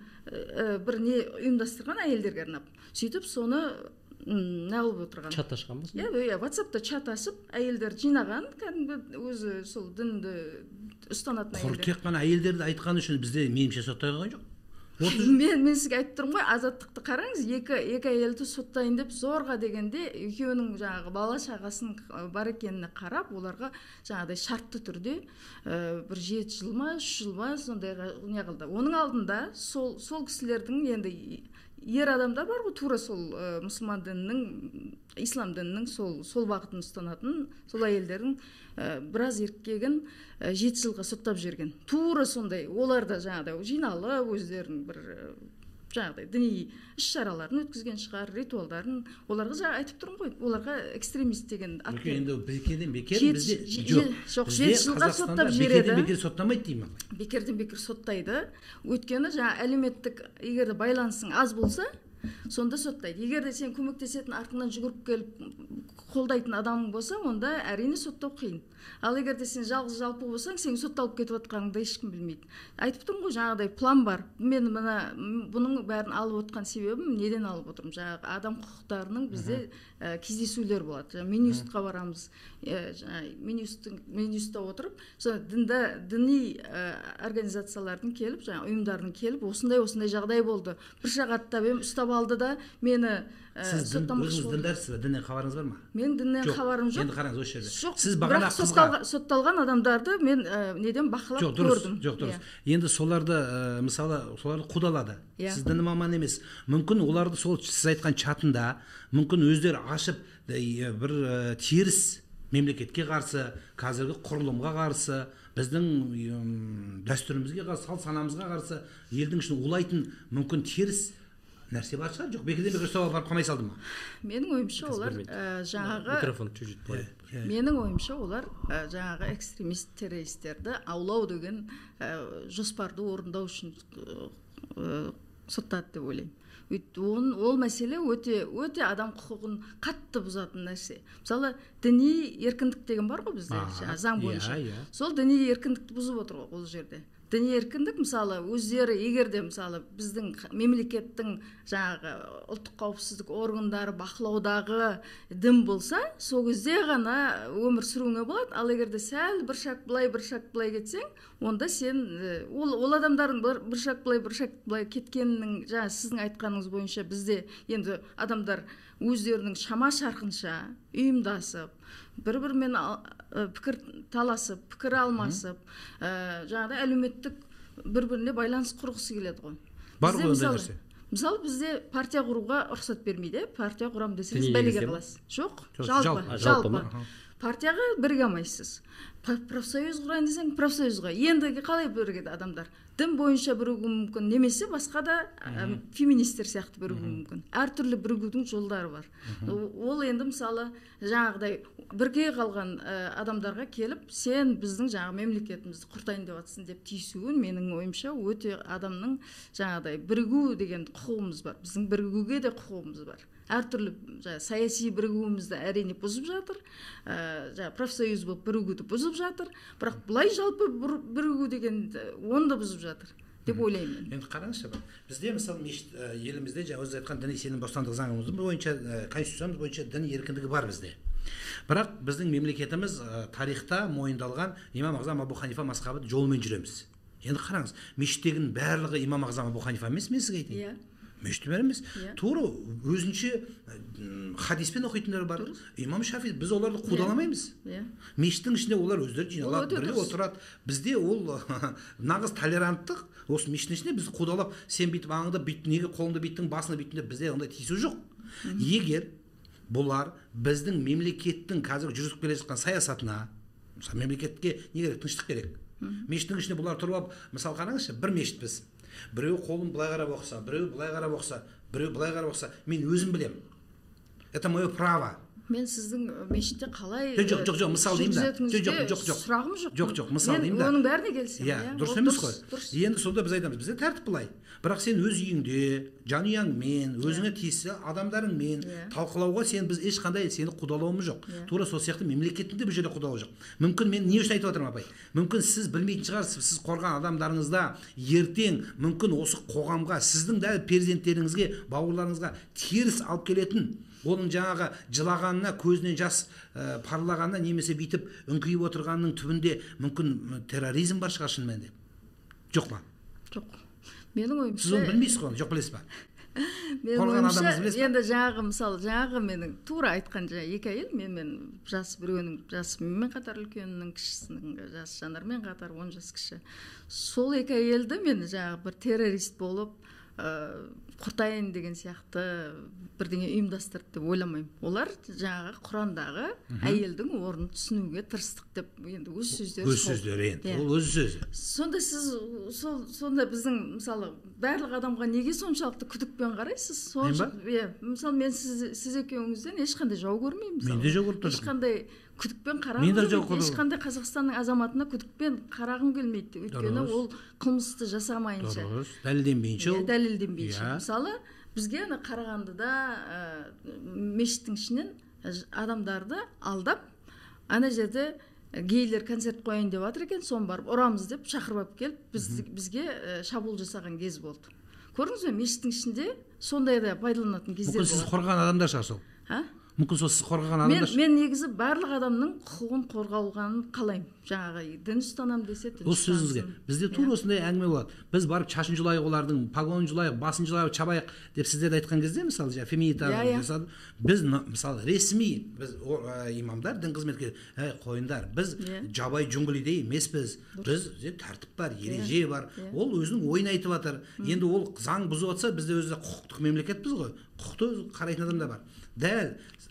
бір не ұйымдастырған әйелдерге арнап. Сөйтіп соны неғылып отырған. Чат ашқан ба? Иә, WhatsApp-та чат ашып, әйелдер жинаған, кәдімгі өзі сол дінді ұстанатын әйелдер. Құр тек қана әйелдерді айтқан үшін бізде меніңше соттай қойған жоқ. Мен сізге айтып тұрмын ғой, Азаттықты қараңыз, екі әйелді соттайын деп зорға дегенде екеуінің жаңағы бала шағасының бар екеніне қарап, оларға жаңағыдай шартты түрде бір 7 жыл ма, 3 жыл ма сондайға не қылды. Оның алдында сол кісілердің енді ер адамдар бар ғой, тура сол мұсылман дінінің, ислам дінінің сол бағытын ұстанатын сол әйелдердің біраз еркегін 7 жылға соттап жіберген. Тура сондай, олар да жаңағыдай жиналып өздерінің бір жаңағыдай діни іс-шараларын өткізген шығар, ритуалдарын. Оларға жаңа айтып тұрмын ғой, оларға экстремист деген ат. Енді бекерден бекер бізде жоқ, 7 жылға соттап жібереді. Бекерден бекер соттамайды деймін ғой. Бекерден бекер соттайды. Өйткені жаңа әлеуметтік егер де байланысың аз болса, Сонда соттайды. Егер де сен көмектесетін, артыңнан жүгіріп келіп қолдайтын адамың болса, онда әрине соттау қиын. Ал егер де сен жалғыз жалпы болсаң, сен сотталып кетіп жатқаныңды ешкім білмейді. Айтып тұрмын ғой, жаңағыдай план бар. Мен мына бұның бәрін алып отқан себебім неден алып отырмын? Жаңағы адам құқықтарының бізде кездесулер болады. Минюстқа барамыз. Минюстта отырып, сол діни организациялардың келіп, жаңа ұйымдардың келіп, осындай жағдай болды. Бір сағатта ұстап алды да мені соттамақшы болды. Сіз діндарсыз ба? Діннен хабарыңыз бар ма? Мен діннен хабарым жоқ. Енді қараңыз осы жерде. Жоқ, сіз бағана қызға сотталған адамдарды мен неден бақылап көрдім. Жоқ, дұрыс. Енді соларды мысалы соларды қудалады. Сіз дін маманы емес. Мүмкін оларды сол сіз айтқан чатында, мүмкін өздері ашып бір теріс мемлекетке қарсы, қазіргі құрылымға қарсы, біздің дәстүрімізге қарсы, салт санамызға қарсы, елдің ішін улайтын мүмкін теріс нәрсе бар шығар. Жоқ, бекерден бекер ұстап барып қамай салды ма? Менің ойымша олар жаңағы микрофон чуть-чуть былай. Менің ойымша олар жаңағы экстремист террористерді аулау деген жоспарды орындау үшін соттады деп ойлаймын. Ол мәселе өте өте адам құқығын қатты бұзатын нәрсе. Мысалы, діни еркіндік деген бар ғой бізде, заң бойынша. Сол діни еркіндікті бұзып отыр ғой ол жерде. Діни еркіндік, мысалы, өздері егер де мысалы біздің мемлекеттің жаңағы ұлттық қауіпсіздік органдары бақылаудағы дін болса, сол кезде ғана өмір сүруіңе болады. Ал егер де сәл бір шаг былай, бір шаг былай кетсең, онда сен ол адамдардың бір шаг былай, бір шаг былай кеткенінің, жаңа сіздің айтқаныңыз бойынша бізде енді адамдар өздерінің шама шарқынша ұйымдасып, бір-бірімен пікір таласып, пікір алмасып, жаңағыдай әлеуметтік бір-біріне байланыс құрғысы келеді ғой. Бар ғой ондай нәрсе. Мысалы, бізде партия құруға рұқсат бермейді. Партия құрам десеңіз бәлеге қаласыз. Жоқ, жалпы. Партияға біріге алмайсыз. Профсоюз құрайын десең, профсоюзға. Енді қалай бірігеді адамдар? Дін бойынша бірігуі мүмкін, немесе басқа да феминистер сияқты бірігуі мүмкін. Әртүрлі бірігудің жолдары бар. Ол енді мысалы жаңағыдай бірге қалған адамдарға келіп, сен біздің жаңағы мемлекетімізді құртайын деп жатсың деп тиісуін, менің ойымша, өте адамның жаңағыдай бірігу деген құқығымыз бар. Біздің бірігуге де құқығымыз бар. Әртүрлі саяси бірігуімізді әрине бұзып жатыр, профсоюз болып бірігуді бұзып жатыр, бірақ былай жалпы бірігу деген оны да бұзып жатыр деп ойлаймын. Енді қараңызшы, бізде мысалы мешіт, елімізде жаңа өзіңіз айтқан діни сенім бостандық заңымыз бойынша, конституциямыз бойынша дін еркіндігі бар бізде. Бірақ біздің мемлекетіміз тарихта мойындалған Имам Ағзам Абу Ханифа мазхабы жолымен жүреміз. Енді қараңыз, мешіттегінің барлығы Имам Ағзам Абу Ханифа емес, мен сізге айтайын. Мешіт бәрі емес. Тура өзінше хадиспен оқитындар бар. Имам Шафи, біз оларды қудаламаймыз. Мешіттің ішінде олар өздері жиналады, бірге отырады. Бізде ол нағыз толеранттық. Осы мешіттің ішінде біз қудалап, сен бүйтіп аңды, бүйт, неге қолыңды бүйттің, басыңды бүйттің деп бізде ондай тиісу жоқ. Егер бұлар біздің мемлекеттің қазір жүргізіп келе жатқан саясатына, мысалы мемлекетке не керек? Тыныштық керек. Мешіттің ішінде бұлар тұрып алып, мысалы қараңызшы, бір мешіт біз. Біреу қолын былай қарап оқыса, біреу былай қарап оқыса, біреу былай қарап оқыса, мен өзім білем. Это мое право. Мен сіздің мешітте қалай жоқ, жоқ, жоқ, мысал деймін да. Жоқ, жоқ, сұрағым жоқ. Жоқ, жоқ, мысал деймін да. Оның бәріне келісемін. Иә, дұрыс емес қой. Енді сонда біз айтамыз, бізде тәртіп былай. Бірақ сен өз үйіңде, жанұяңмен, өзіңе тиісті адамдарыңмен талқылауға сен біз ешқандай сені қудалауымыз жоқ. Тура сол сияқты мемлекеттің де бұл жерде қудалауы жоқ. Мүмкін мен не үшін айтып отырмын, апай? Мүмкін сіз білмейтін шығарсыз, сіз қорған адамдарыңызда ертең мүмкін осы қоғамға, сіздің дәл перзенттеріңізге, бауырларыңызға теріс алып келетін, оның жаңағы жылағанына, көзінен жас парлағанына, немесе бүйтіп үңкиіп отырғанының түбінде мүмкін терроризм бар шығар шын мәнінде. Жоқ па? Жоқ. Менің ойымша... Сіз оны білмейсіз ғой, жоқ білесіз ба? Менің ойымша, енді жаңағы, мысалы, жаңағы менің тура айтқан жаңа екі әйел, менімен жасы біреуінің жасы менімен қатар үлкенінің, кішісінің жасы Жанармен қатар 10 жас кіші. Сол екі әйелді мен жаңағы бір террорист болып, құртайын деген сияқты бірдеңе ұйымдастырды деп ойламаймын. Олар жаңағы Құрандағы әйелдің орнын түсінуге тырыстық деп енді өз сөздері. Өз сөздері енді. Ол өз сөзі. Сонда сіз сонда біздің мысалы барлық адамға неге соншалықты күдікпен қарайсыз? Сонша, иә, мысалы мен сіз екеуіңізден ешқандай жау көрмеймін. Мен де жау көріп тұрмын. Ешқандай Күдікпен қарағым келмейді. Ешқандай Қазақстанның азаматына күдікпен қарағым келмейді. Өйткені ол қылмысты жасамайынша. Дұрыс. Дәлелденбейінше. Дәлелденбейінше. Мысалы, бізге ана Қарағандыда мешіттің ішінен адамдарды алдап, ана жерде гейлер концерт қояйын деп жатыр екен, соны барып ұрамыз деп шақырып алып келіп, бізге шабуыл жасаған кез болды. Көрдіңіз бе, мешіттің ішінде сондай да пайдаланатын кездер болады. Мүмкін сіз қорғаған адамдар шығар сол. А? Мүмкін сол сіз қорғаған адамдар. Мен негізі барлық адамның құқығын қорғалғанын қалаймын. Жаңағы дін ұстанам десе, дін. Осы сөзіңізге. Бізде тура осындай әңгіме болады. Біз барып шашын жұлайық олардың, погонын жұлайық, басын жұлайық, чабайық деп сіздер айтқан кезде, мысалы, жаңа феминита жасады. Біз мысалы ресми біз имамдар, дін қызметкерлері, әй қойыңдар, біз жабайы джунглиде емеспіз. Бізде тәртіп бар, ереже бар. Ол өзінің ойын айтып жатыр. Енді ол заң бұзып жатса, бізде өзі құқықтық мемлекетпіз ғой. Құқықты қарайтын адамдар бар. Дәл,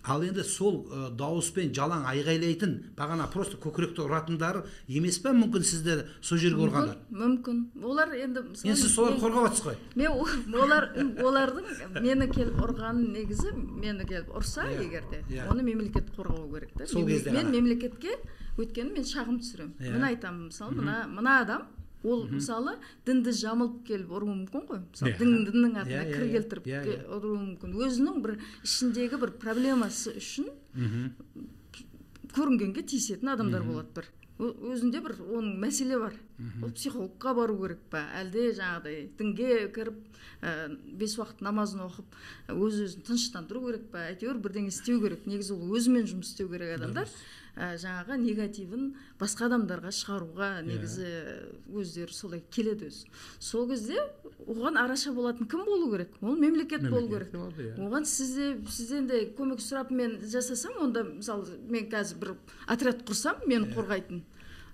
ал енді сол дауыспен жалаң айғайлайтын, бағана просто көкіректі ұратындар емес пе мүмкін сіздер сол жерге ұрғандар? Мүмкін. Олар енді мысалы, енді сіз соларды қорғап жатсыз ғой. Мен олардың мені келіп ұрғанын, негізі мені келіп ұрса егер де, оны мемлекет қорғау керек та. Мен мемлекетке, өйткені мен шағым түсіремін. Мына айтамын, мысалы, мына адам ол мысалы дінді жамылып келіп ұруы мүмкін ғой. Мысалы, діннің атына кір келтіріп ұруы мүмкін. Өзінің бір ішіндегі бір проблемасы үшін көрінгенге тиісетін адамдар болады бір. Өзінде бір оның мәселе бар. Ол психологқа бару керек па, әлде жаңағыдай дінге кіріп, бес уақыт намазын оқып, өз-өзін тыныштандыру керек па, әйтеуір бірдеңе істеу керек. Негізі ол өзімен жұмыс істеу керек адамдар. Жаңағы негативін басқа адамдарға шығаруға негізі өздері солай келеді өзі. Сол кезде оған араша болатын кім болу керек? Ол мемлекет болу керек. Оған сізден де көмек сұрап мен жасасам, онда мысалы мен қазір бір отряд құрсам, мені қорғайтын,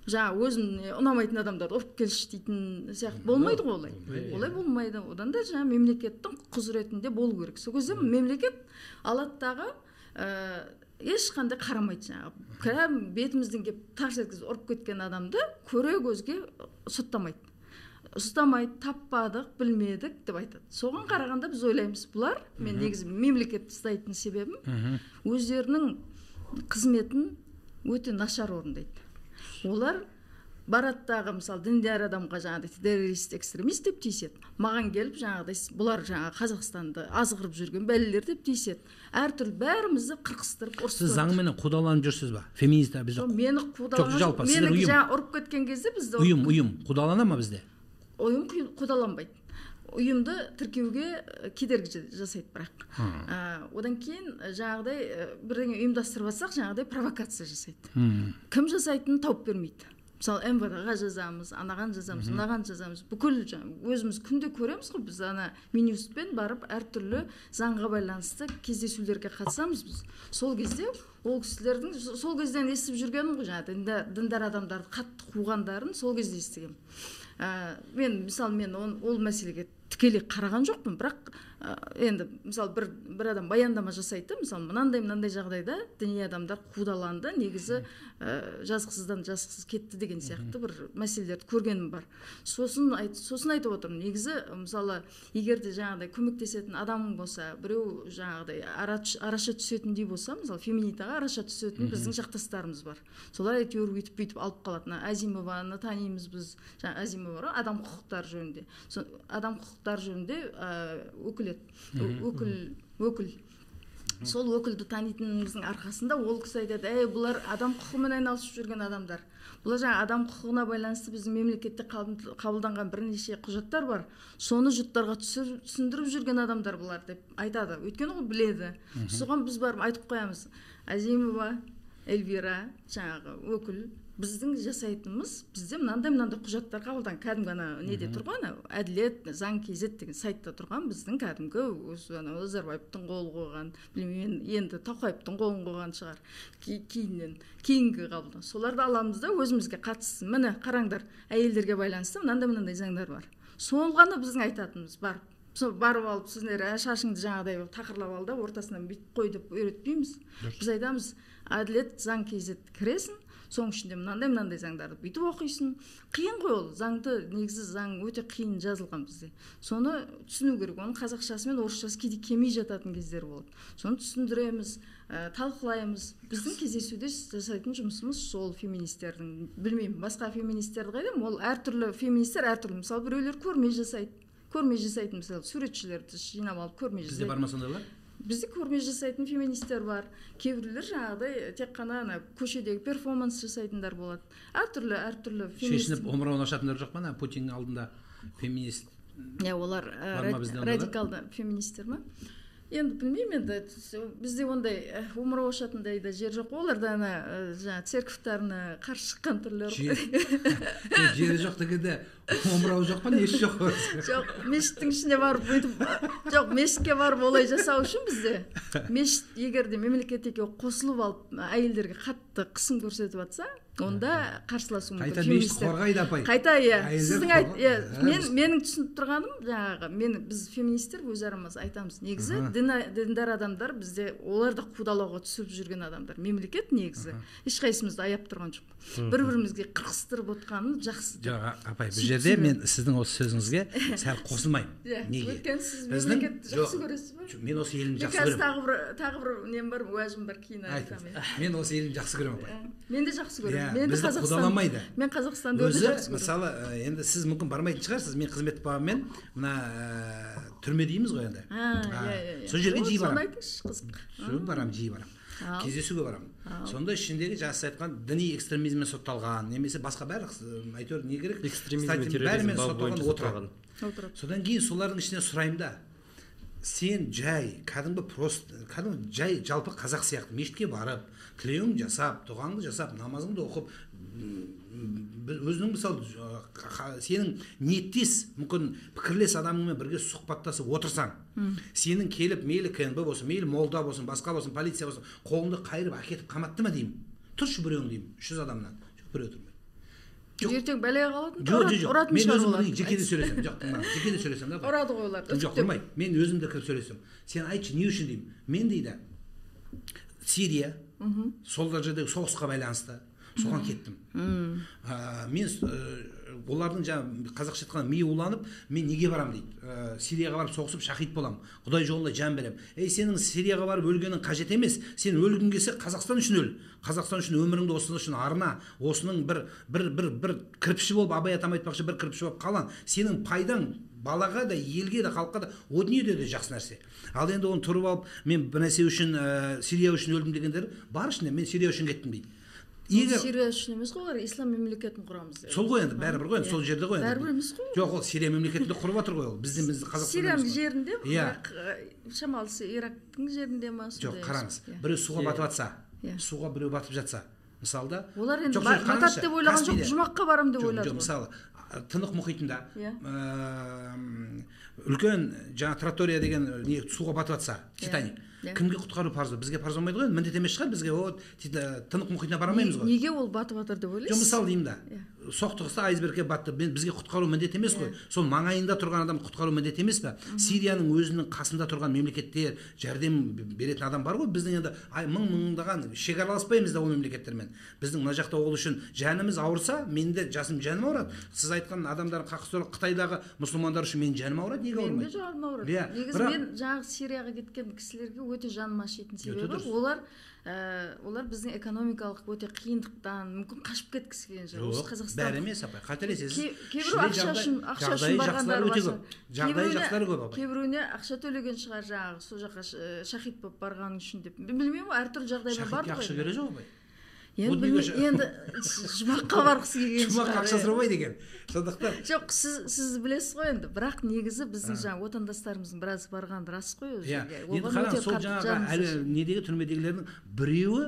жаңа өзім ұнамайтын адамдарды ұрып келші дейтін сияқты болмайды ғой олай. Олай болмайды. Одан да жаңа мемлекеттің құзыретінде болу керек. Сол кезде мемлекет алады дағы ешқандай қарамайды жаңағы. Кәдімгі бетімізден келіп тарс еткізіп ұрып кеткен адамды көре көзге соттамайды. Ұстамайды, таппадық, білмедік деп айтады. Соған қарағанда біз ойлаймыз, бұлар, мен негізі мемлекетті ұстайтын себебім, өздерінің қызметін өте нашар орындайды. Олар бараттағы, мысалы, діндар адамға жаңағыдай террорист, экстремист деп тиіседі. Маған келіп жаңағыдай бұлар жаңа Қазақстанды азғырып жүрген бәлелер деп тиіседі. Әртүрлі бәрімізді қырқыстырып ұрыстырып. Сіз заңменен қудаланып жүрсіз ба? Феминист бізде. Мені қудаланып, мені жаңа ұрып кеткен кезде бізді ұйым қудалана ма бізде? Ұйым қудаланбайды. Ұйымды тіркеуге кедергі жасайды бірақ. Одан кейін жаңағыдай бірдеңе ұйымдастырып жатсақ, жаңағыдай провокация жасайды. Кім жасайтынын тауып бермейді. Мысалы, МВД-ға жазамыз, анаған жазамыз, мынаған жазамыз. Бүкіл өзіміз күнде көреміз ғой, біз ана Минюстпен барып әртүрлі заңға байланысты кездесулерге қатысамыз біз. Сол кезде ол кісілердің, сол кезден естіп жүргенім ғой, жаңағы діндар адамдарды қатты қуғандарын сол кезде естігемін. Мен, мысалы, мен ол мәселеге тікелей қараған жоқпын, бірақ енді мысалы бір адам баяндама жасайды, мысалы мынандай жағдайда діни адамдар қудаланды, негізі жазықсыздан жазықсыз кетті деген сияқты бір мәселелерді көргенім бар. Сосын айтып отырмын, негізі мысалы егер де жаңағыдай көмектесетін адамың болса, біреу жаңағыдай араша түсетіндей болса, мысалы феминитаға араша түсетін біздің жақтастарымыз бар. Солар әйтеуір өйтіп бүйтіп алып қалады. Азимованы танимыз біз, жаңа Азимова бар, адам құқықтары жөнінде. Адам құқықтары жөнінде өкіл. Сол өкілді танитынымыздың арқасында ол кісі айтады, әй, бұлар адам құқығымен айналысып жүрген адамдар. Бұлар жаңа адам құқығына байланысты біздің мемлекетте қабылданған бірнеше құжаттар бар. Соны жұрттарға түсіндіріп жүрген адамдар бұлар деп айтады. Өйткені ол біледі. Соған біз барып айтып қоямыз. Азимова, Эльвира, жаңағы өкіл, біздің жасайтынымыз, бізде мынандай құжаттар қабылдан, кәдімгі ана неде тұрған, әділет заң kz деген сайтта тұрған біздің кәдімгі осы ана Назарбаевтың қолы қойған, білмеймін енді Тоқаевтың қолын қойған шығар, кейіннен кейінгі қабылдан. Соларды аламыз да өзімізге қатысты. Міне қараңдар, әйелдерге байланысты мынандай заңдар бар. Сол ғана біздің айтатынымыз бар. Сол барып алып сіздер шашыңды жаңағыдай тақырлап ал да ортасынан бүйтіп қой деп үйретпейміз. Біз айтамыз, әділет заң kz кіресің, Соның ішінде мынандай заңдарды бүйтіп оқисың. Қиын ғой ол заңды, негізі заң өте қиын жазылған бізде. Соны түсіну керек. Оның қазақшасы мен орысшасы кейде келмей жататын кездер болады. Соны түсіндіреміз, талқылаймыз. Біздің кездесуде жасайтын жұмысымыз сол феминистердің. Білмеймін, басқа феминистерді қайдам, ол әртүрлі феминистер әртүрлі. Мысалы, біреулер көрме жасайды. Көрме жасайтын, мысалы, суретшілерді жинап алып көрме жасайды. Бізде бар ма сондайлар? Бізде көрме жасайтын феминистер бар. Кейбіреулер жаңағыдай тек қана ана көшедегі перформанс жасайтындар болады. Әртүрлі феминист. Шешініп омырауын ашатындар жоқ па, ана Путиннің алдында феминист? Иә, олар радикалды феминистер ма? Енді білмеймін, енді бізде ондай омырау ашатындай да жер жоқ. Оларда ана жаңа церковьтарына қарсы шыққан түрлері. Жері жоқ дегенде омырау жоқ па, несі жоқ? Жоқ, мешіттің ішіне барып өйтіп, жоқ, мешітке барып олай жасау үшін бізде мешіт егер де мемлекет екеуі қосылып алып әйелдерге қатты қысым көрсетіп жатса, онда қарсыласу мүмкін. Қайта мешіт қорғайды апай. Қайта, иә. Сіздің иә, менің түсініп тұрғаным жаңағы, біз феминистер өз арамыз айтамыз. Негізі діндар адамдар бізде, олар да қудалауға түсіп жүрген адамдар. Мемлекет негізі ешқайсымызды аяп тұрған жоқ. Бір-бірімізге қырқыстырып отқанын жақсы. Жоқ, апай, бұл жерде мен сіздің осы сөзіңізге сәл қосылмаймын. Неге? Өйткені сіз мемлекетті жақсы көресіз бе? Мен осы елімді жақсы көремін. Тағы бір нем бар, уәжім бар, кейін айтамын. Мен осы елімді жақсы көремін, апай. Мен де жақсы көремін. Бізді қудаламайды. Мен Қазақстанды өте жақсы көремін. Мысалы, енді сіз мүмкін бармайтын шығарсыз, мен қызмет бабымен мына түрме дейміз ғой енді. Сол жерге жиі барамын. Соны айтыңызшы, қызық. Сол барамын, жиі барамын. Кездесуге барамын. Сонда ішіндегі жаңа сіз айтқан діни экстремизммен сотталған, немесе басқа барлық әйтеуір не керек? Экстремизм, терроризм бабы бойынша сотталған. Содан кейін солардың ішінен сұраймын да. Сен жай, кәдімгі просто, кәдімгі жай жалпы қазақ сияқты мешітке барып, тілеуің жасап, дұғаңды жасап, намазыңды оқып, өзінің мысалы сенің ниеттес, мүмкін пікірлес адамыңмен бірге сұхбаттасып отырсаң, сенің келіп мейлі КНБ болсын, мейлі молда болсын, басқа болсын, полиция болсын, қолыңды қайырып әкетіп қаматты ма деймін. Тұршы біреуің деймін, 300 адамнан. Жоқ, біреу тұрмайды. Ертең бәлеге қалатын, жоқ, мен өзім жекеде сөйлесем, жоқ, жекеде сөйлесем да. Ұрады ғой олар. Жоқ, ұрмайды. Мен өзім де кіріп сөйлесем. Сен айтшы, не үшін деймін. Мен дейді, Сирия, сол жердегі соғысқа байланысты, соған кеттім. Мен олардың жаңа қазақша айтқанда миы уланып, мен неге барам дейді. Сирияға барып соғысып шахид боламын. Құдай жолында жан беремін. Ей, сенің Сирияға барып өлгенің қажет емес. Сен өлгің келсе Қазақстан үшін өл. Қазақстан үшін өміріңді осының үшін арна. Осының бір кірпіші болып, Абай атам айтпақшы, бір кірпіші болып қалан. Сенің пайдаң балаға да, елге де, халыққа да, о дүниеде де жақсы нәрсе. Ал енді оны тұрып алып, мен бір нәрсе үшін, Сирия үшін өлдім дегендер бар ішінде, мен Сирия үшін кеттім дейді. Егер Сирия үшін емес қой, олар ислам мемлекетін құрамыз деп. Сол ғой енді, бәрібір ғой енді, сол жерде ғой енді. Бәрібір емес қой. Жоқ, ол Сирия мемлекетін де құрып жатыр ғой ол. Бізден біз Қазақстан. Сирияның жерінде, бірақ шамалысы Ирактың жерінде ма сондай. Жоқ, қараңыз. Біреу суға батып жатса, суға біреу батып жатса, мысалы да. Олар енді батады деп ойлаған жоқ, жұмаққа барам деп ойлады. Жоқ, мысалы, Тынық мұхитында үлкен жаңа тратория деген не суға батып жатса, Титаник. Кімге құтқару парызы? Бізге парыз болмайды ғой, міндет емес шығар бізге. О, Тынық мұхитына бара алмаймыз ғой. Неге ол батып жатыр деп ойлайсыз? Жоқ, мысалы деймін да. Соқтығыста айсбергке батты. Бізге құтқару міндет емес қой. Сол маңайында тұрған адам құтқару міндет емес пе? Сирияның өзінің қасында тұрған мемлекеттер жәрдем беретін адам бар ғой. Біздің енді мың-мыңдаған шекараласпаймыз да ол мемлекеттермен. Біздің мына жақта ол үшін жанымыз ауырса, мен де жасым жаным ауырады. Сіз айтқан адамдар қақсы Қытайдағы мұсылмандар үшін менің жаным ауырады, неге ауырмайды? Менің де жаным ауырады. Негізі мен жаңағы Сирияға кеткен кісілерге өте жаным ашитын себебі олар біздің экономикалық өте қиындықтан мүмкін қашып кеткісі келген шығар. Осы Қазақстан бәрі емес апай, қателесесіз. Кейбіреу ақша үшін барғандар бар. Жағдайы жақсылар көп апай. Кейбіреуіне ақша төлеген шығар, жаңағы сол жаққа шахид болып барған үшін деп. Білмеймін, әртүрлі жағдаймен барды ғой. Шахидке ақша керек жоқ апай. Енді жұмаққа барғысы келген шығар. Жұмаққа ақша сұрамайды екен. Сондықтан жоқ, сіз білесіз ғой енді, бірақ негізі біздің жаңа отандастарымыздың біразы барған рас қой ол жерге. Енді қараңыз, сол жаңағы әлі недегі түрмедегілердің біреуі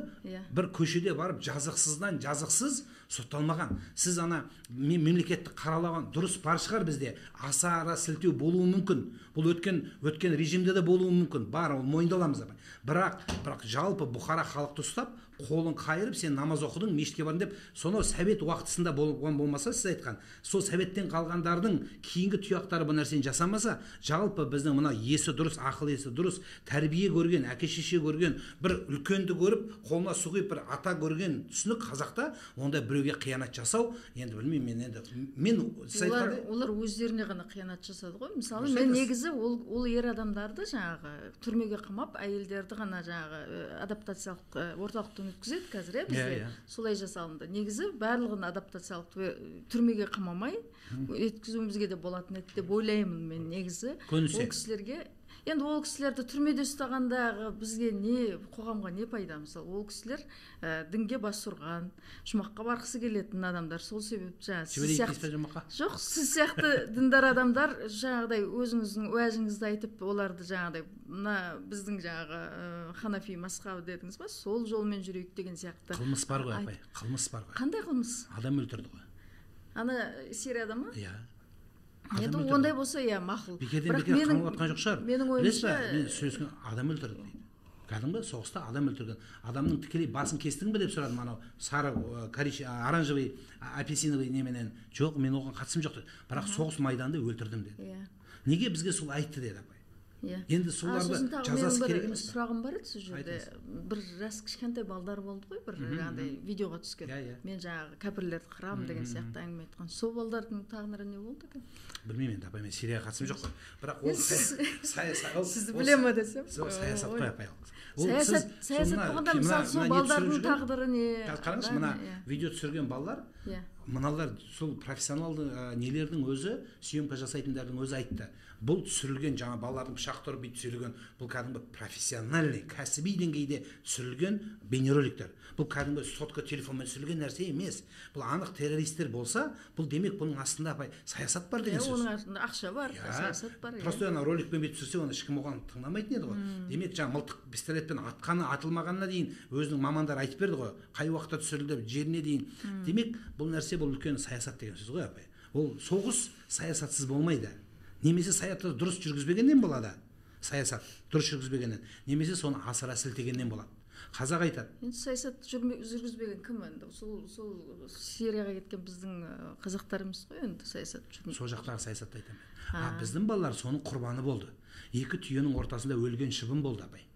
бір көшеде барып жазықсыздан жазықсыз сотталмаған. Сіз ана мемлекетті қаралаған дұрыс бар шығар бізде. Аса ара сілтеу болуы мүмкін. Бұл өткен режимде де болуы мүмкін. Бар, ол мойындаламыз апай. Бірақ жалпы бұқара халықты ұстап Қолын қайырып, сен намаз оқыдың, мешітке бардың деп, сонау совет уақытысында болған болмаса, сіз айтқан, сол советтен қалғандардың кейінгі тұяқтары бұл нәрсені жасамаса, жалпы біздің мына есі дұрыс, ақыл есі дұрыс, тәрбие көрген, әке шеше көрген, бір үлкенді көріп, қолына су құйып бір ата көрген түсінік қазақта, онда біреуге қиянат жасау, енді білмеймін мен енді мен сіз айтқандай олар өздеріне ғана қиянат жасады ғой. Мысалы, мен негізі ол ер адамдарды жаңағы түрмеге қамап, әйелдерді ғана жаңағы адаптациялық орталықтан өткізеді қазір, бізде солай жасалынды. Негізі барлығын адаптациялық түрмеге қамамай өткізуімізге де болатын еді деп ойлаймын мен негізі. Ол кісілерге енді ол кісілерді түрмеде ұстағандағы бізге не, қоғамға не пайда? Мысалы, ол кісілер дінге бас ұрған, жұмаққа барғысы келетін адамдар, сол себепті жаңа сіз сияқты, жоқ, сіз сияқты діндар адамдар жаңағыдай өзіңіздің уәжіңізді айтып, оларды жаңағыдай мына біздің жаңағы ханафи мазхабы дедіңіз ба, сол жолмен жүрейік деген сияқты. Қылмыс бар ғой, апай, қылмыс бар ғой. Қандай қылмыс? Адам өлтірді ғой. Ана Сирияда ма? Иә. Енді ондай болса, иә, мақұл. Бекерден бекер қамап жатқан жоқ шығар. Менің ойымша, мен сөйлескен адам өлтірді дейді. Кәдімгі соғыста адам өлтірген. Адамның тікелей басын кестің бе деп сұрадым, анау сары, оранжевый, апельсиновый неменен. Жоқ, мен оған қатысым жоқ деді. Бірақ соғыс майданында өлтірдім деді. Неге бізге сол айтты деді апай. Енді соларды жазасы керек емес пе? Сұрағым бар еді сол жерде. Бір жас кішкентай балдар болды ғой, бір жаңағыдай видеоға түскен. Мен жаңағы кәпірлерді қырамын деген сияқты әңгіме айтқан. Сол балдардың тағдыры не болды екен? Білмеймін енді апай, мен Сирияға қатысым жоқ қой. Бірақ ол саясат, сізді біле ма десем? Сол саясат қой апай. Саясат болғанда мысалы сол балдардың тағдыры не? Қараңызшы, мына видео түсірген балалар, мыналар сол профессионалды нелердің өзі, съемка жасайтындардың өзі айтты. Бұл түсірілген жаңа балалардың пышақ тұрып бүйтіп түсірілген, бұл кәдімгі профессиональный, кәсіби деңгейде түсірілген бейнероликтер. Бұл кәдімгі сотка телефонмен түсірілген нәрсе емес. Бұл анық террористер болса, бұл демек бұның астында апай саясат бар деген сөз. Оның астында ақша бар, саясат бар. Просто ана роликпен бүйтіп түсірсе, оны ешкім оған тыңдамайтын еді ғой. Демек жаңа мылтық пистолетпен атқаны, атылмағанына дейін өзінің мамандары айтып берді ғой, қай уақытта түсірілді, жеріне дейін. Демек бұл нәрсе бұл үлкен саясат деген сөз ғой апай. Ол соғыс саясатсыз болмайды. Немесе саясатты дұрыс жүргізбегеннен болады. Саясат дұрыс жүргізбегеннен, немесе соны асыра сілтегеннен болады. Қазақ айтады. Енді саясат жүргізбеген кім енді? Сол Сирияға кеткен біздің қазақтарымыз ғой енді саясат жүргізбеген. Сол жақтағы саясатты айтамын. А біздің балалар соның құрбаны болды. Екі түйенің ортасында өлген шыбын болды апай.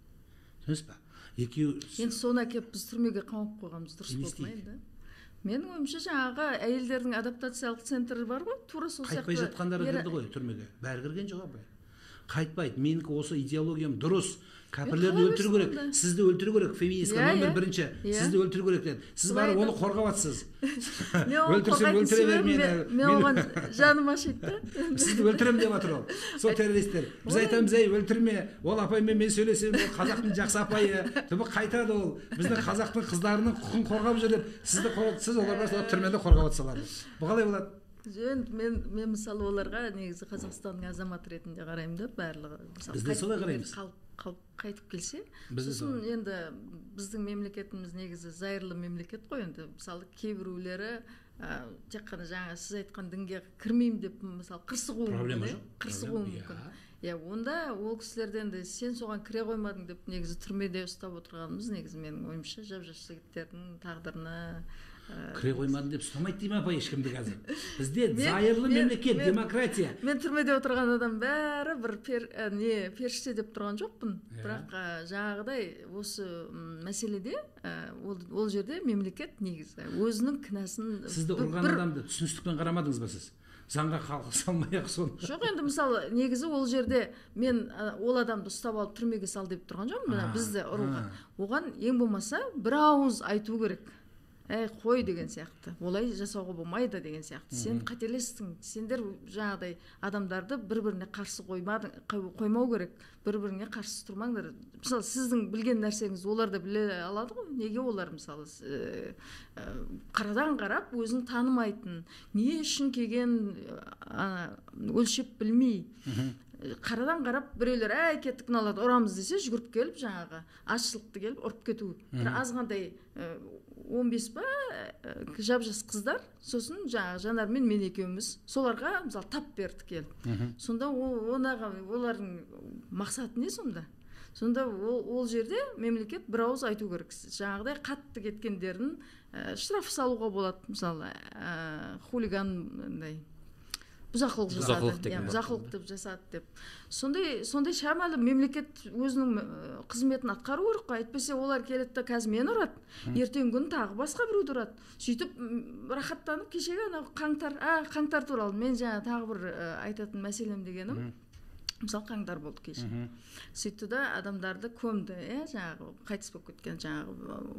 Түсінесіз ба? Екеуі енді соны әкеліп біз түрмеге қамап қойғанымыз дұрыс болды ма енді? Менің ойымша жаңағы әйелдердің адаптациялық центрі бар ғой, тура сол сияқты. Қайтпай жатқандары кірді ғой түрмеге. Бәрі кірген жоқ апай. Қайтпайды. Менікі осы идеологиям дұрыс. Кәпірлерді өлтіру керек, сізді өлтіру керек, феминистка номер бірінші, сізді өлтіру керек деді. Сіз барып оны қорғап жатсыз. Өлтірсем өлтіре бер мені. Мен оған жаным ашиды да. Сізді өлтірем деп жатыр ол. Сол террористер. Біз айтамыз, ей, өлтірме. Ол апаймен мен сөйлесемін, ол қазақтың жақсы апайы. Түбі қайтады ол. Біздің қазақтың қыздарының құқын қорғап жүр деп. Сізді сіз олар барса түрмеде қорғап жатсалар. Бұл қалай болады? Енді мен мысалы оларға негізі Қазақстанның азаматы ретінде қараймын да, барлығы. Біз де солай қараймыз. Қайтып келсе, сосын енді біздің мемлекетіміз негізі зайырлы мемлекет қой енді. Мысалы кейбіреулері тек қана жаңа сіз айтқан дінге кірмеймін деп мысалы қырсығуы мүмкін, қырсығуы мүмкін. Иә, онда ол кісілерден де сен соған кіре қоймадың деп негізі түрмеде ұстап отырғанымыз негізі менің ойымша жап-жас жігіттердің тағдырына кіре қоймадың деп ұстамайды деймін апай ешкімді қазір. Бізде зайырлы мемлекет, демократия. Мен түрмеде отырған адам бәрі бір періште деп тұрған жоқпын. Бірақ жаңағыдай осы мәселеде ол жерде мемлекет негізі өзінің кінәсін. Сізді ұрған адамды түсіністікпен қарамадыңыз ба сіз? Заңға қалқы салмай-ақ соны. Жоқ, енді мысалы негізі ол жерде мен ол адамды ұстап алып түрмеге сал деп тұрған жоқпын, мына бізді ұруға. Оған ең болмаса бір ауыз айту керек. Әй, қой деген сияқты. Олай жасауға болмайды деген сияқты. Сен қателестің. Сендер жаңағыдай адамдарды бір-біріне қарсы қоймау керек. Бір-біріне қарсы тұрмаңдар. Мысалы, сіздің білген нәрсеңіз олар да біле алады ғой. Неге олар мысалы қарадан қарап өзін танымайтын, не үшін келген өлшеп білмей. Қарадан қарап біреулер әй кеттік мыналарды ұрамыз десе жүгіріп келіп жаңағы азшылықты келіп ұрып кету. Бір азғандай 15 па жап-жас қыздар, сосын жаңағы Жанармен мен екеуміз соларға мысалы тап бердік келіп. Сонда олардың мақсаты не сонда? Сонда ол жерде мемлекет бір ауыз айту керек. Жаңағыдай қатты кеткендерін штраф салуға болады. Мысалы, хулиган андай бұзақылық жасады, бұзақылық деп жасады деп. Сондай шамалы мемлекет өзінің қызметін атқару керек қой. Әйтпесе олар келеді де қазір мені ұрады, ертеңгі күні тағы басқа біреуді ұрады. Сөйтіп рахаттанып кешегі анау қаңтар туралы мен жаңа тағы бір айтатын мәселем дегенім, мысалы қаңтар болды кеше. Сөйтті да адамдарды көмді, жаңағы қайтыс болып кеткен, жаңағы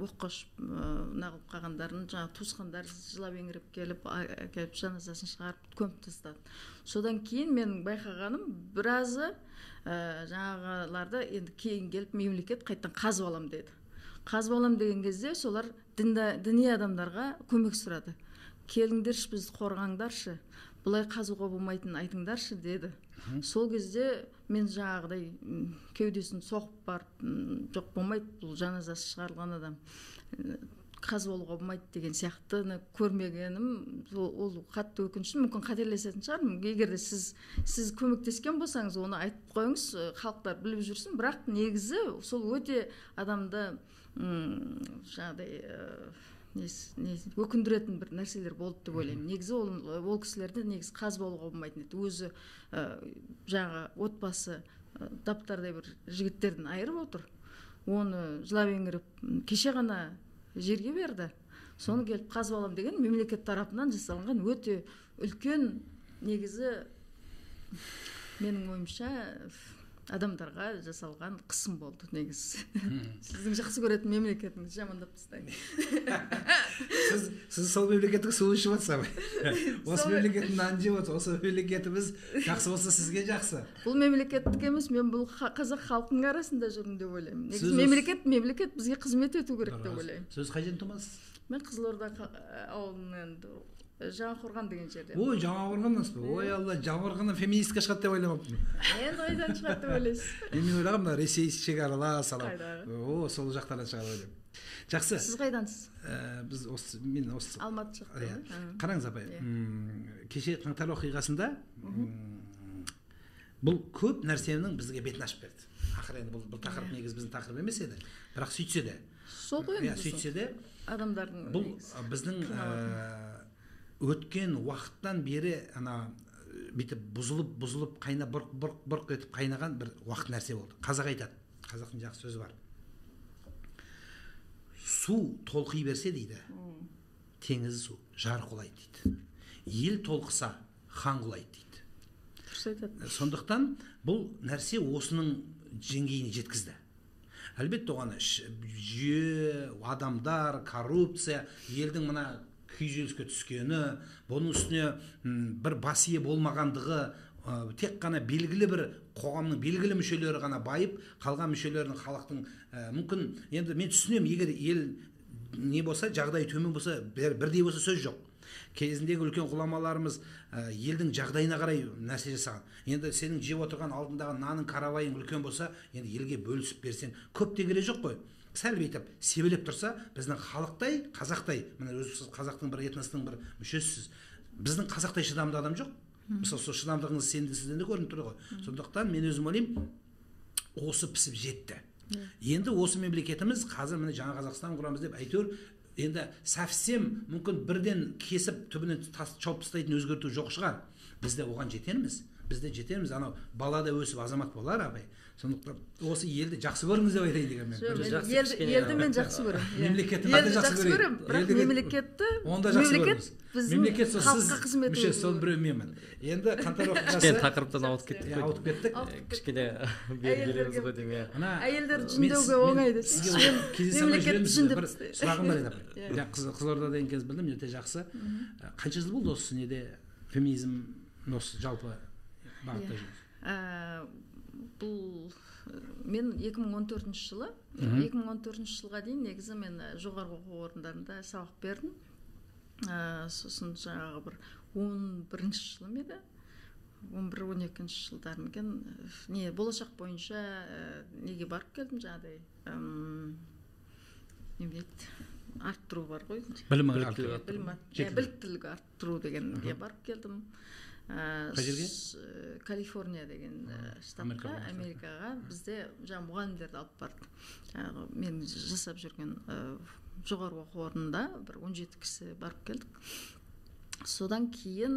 оққа ұшып нағылып қалғандарын, жаңағы туысқандар жылап еңіреп келіп жаназасын шығарып көміп тастады. Содан кейін менің байқағаным, біразы жаңағыларды енді кейін келіп мемлекет қайтадан қазып алам деді. Қазып алам деген кезде солар діни адамдарға көмек сұрады. Келіңдерші, бізді қорғаңдаршы, бұлай қазуға болмайтынын айтыңдаршы деді. Сол кезде мен жаңағыдай кеудесін соғып барып, жоқ болмайды, бұл жаназасы шығарылған адам, қазып алуға болмайды деген сияқтыны көрмегенім, ол қатты өкінішті. Мүмкін қателесетін шығармын. Егер де сіз көмектескен болсаңыз, оны айтып қойыңыз, халықтар біліп жүрсін. Бірақ негізі сол өте адамды жаңағыдай өкіндіретін бір нәрселер болды деп ойлаймын. Негізі ол кісілерді негізі қазып алуға болмайтын еді. Өзі жаңағы отбасы даптардай бір жігіттерден айырып отыр. Оны жылап еңіреп кеше ғана жерге берді. Соны келіп қазып алам деген мемлекет тарапынан жасалынған өте үлкен, негізі менің ойымша, адамдарға жасалған қысым болды негізі. Сіздің жақсы көретін мемлекетіңізді жамандап тастайын. Сіз сол мемлекеттің суын ішіп отырсыз ба? Осы мемлекеттің нанын жеп отырсыз. Осы мемлекетіміз жақсы болса сізге жақсы. Бұл мемлекеттік емес, мен бұл қазақ халқының арасында жүрмін деп ойлаймын. Негізі мемлекет бізге қызмет ету керек деп ойлаймын. Сіз қай жерден тумасыз? Мен Қызылорда ауылынан, Жаңақорған деген жерде. Ой, Жаңақорғаннансыз ба? Ой, Алла, Жаңақорғаннан феминистка шығады деп ойламаппын. Енді қайдан шығады деп ойлайсыз? Мен ойлағам, мына Ресей шекаралас, анау. О, сол жақтардан шығады ойлаймын. Жақсы. Сіз қайдансыз? Біз осы, мен осы Алматы жақта. Қараңыз апай, кеше қаңтар оқиғасында бұл көп нәрсенің бізге бетін ашып берді. Ақыры енді бұл тақырып негізі біздің тақырып емес еді. Бірақ сөйтсе де. Сол ғой енді. Сөйтсе де адамдардың бұл біздің өткен уақыттан бері ана бүйтіп бұзылып қайна бұрқ бұрқ бұрқ етіп қайнаған бір уақыт нәрсе болды. Қазақ айтады, қазақтың жақсы сөзі бар. Су толқи берсе дейді, теңіз су жар құлайды дейді. Ел толқыса хан құлайды дейді. Дұрыс айтады. Сондықтан бұл нәрсе осының деңгейіне жеткізді. Әлбетте оған жүйе, адамдар, коррупция, елдің мына күйзеліске түскені, бұның үстіне бір бас ие болмағандығы, тек қана белгілі бір қоғамның белгілі мүшелері ғана байып, қалған мүшелерінің халықтың мүмкін, енді мен түсінемін, егер ел не болса, жағдайы төмен болса, бірдей болса сөз жоқ. Кезіндегі үлкен ғұламаларымыз елдің жағдайына қарай нәрсе жасаған. Енді сенің жеп отырған алдындағы нанның каравайың үлкен болса, енді елге бөлісіп берсең, көп те керек жоқ қой. Сәл бүйтіп себелеп тұрса, біздің халықтай, қазақтай, міне өзі сіз қазақтың бір этностың бір мүшесісіз. Біздің қазақтай шыдамды адам жоқ. Мысалы, сол шыдамдығыңыз сізден де көрініп тұр ғой. Сондықтан мен өзім ойлаймын, осы пісіп жетті. Енді осы мемлекетіміз қазір міне жаңа Қазақстан құрамыз деп әйтеуір енді совсем мүмкін бірден кесіп түбінен тас шауып тастайтын өзгерту жоқ шығар. Біз де оған жетерміз. Біз де жетерміз. Анау бала да өсіп азамат болар абай. Сондықтан осы елді жақсы көріңіз деп айтайын деген мен. Елді мен жақсы көремін. Мемлекетті жақсы көремін. Бірақ мемлекетті мемлекет біздің халыққа қызмет ету. Сол біреу менмін. Енді қаңтар оқиғасы. Кішкене тақырыптан ауытып кеттік қой. Ауытып кеттік. Кішкене бері келеміз ғой деймін. Әйелдерді жүндеуге оңай десеңші. Мемлекетті жүндеп бір сұрағым бар еді апай. Қызылордада деген кез білдім, өте жақсы. Қанша жыл болды осы неде феминизм осы жалпы бағытта жүрсіз? Бұл мен 2014 жылы, 2014 жылға дейін негізі мен жоғарғы оқу орындарында сабақ бердім. Сосын жаңағы бір 11 жылы ма еді? 11-12 жылдар ма екен? Не, болашақ бойынша неге барып келдім жаңағыдай, не дейді, арттыру бар ғой. Білім арттыру. Біліктілік арттыру дегенге барып келдім. Қай жерге? Калифорния деген штатқа, Америкаға. Бізде жаңа мұғалімдерді алып барды. Жаңағы мен жасап жүрген жоғарғы оқу орнында бір 17 кісі барып келдік. Содан кейін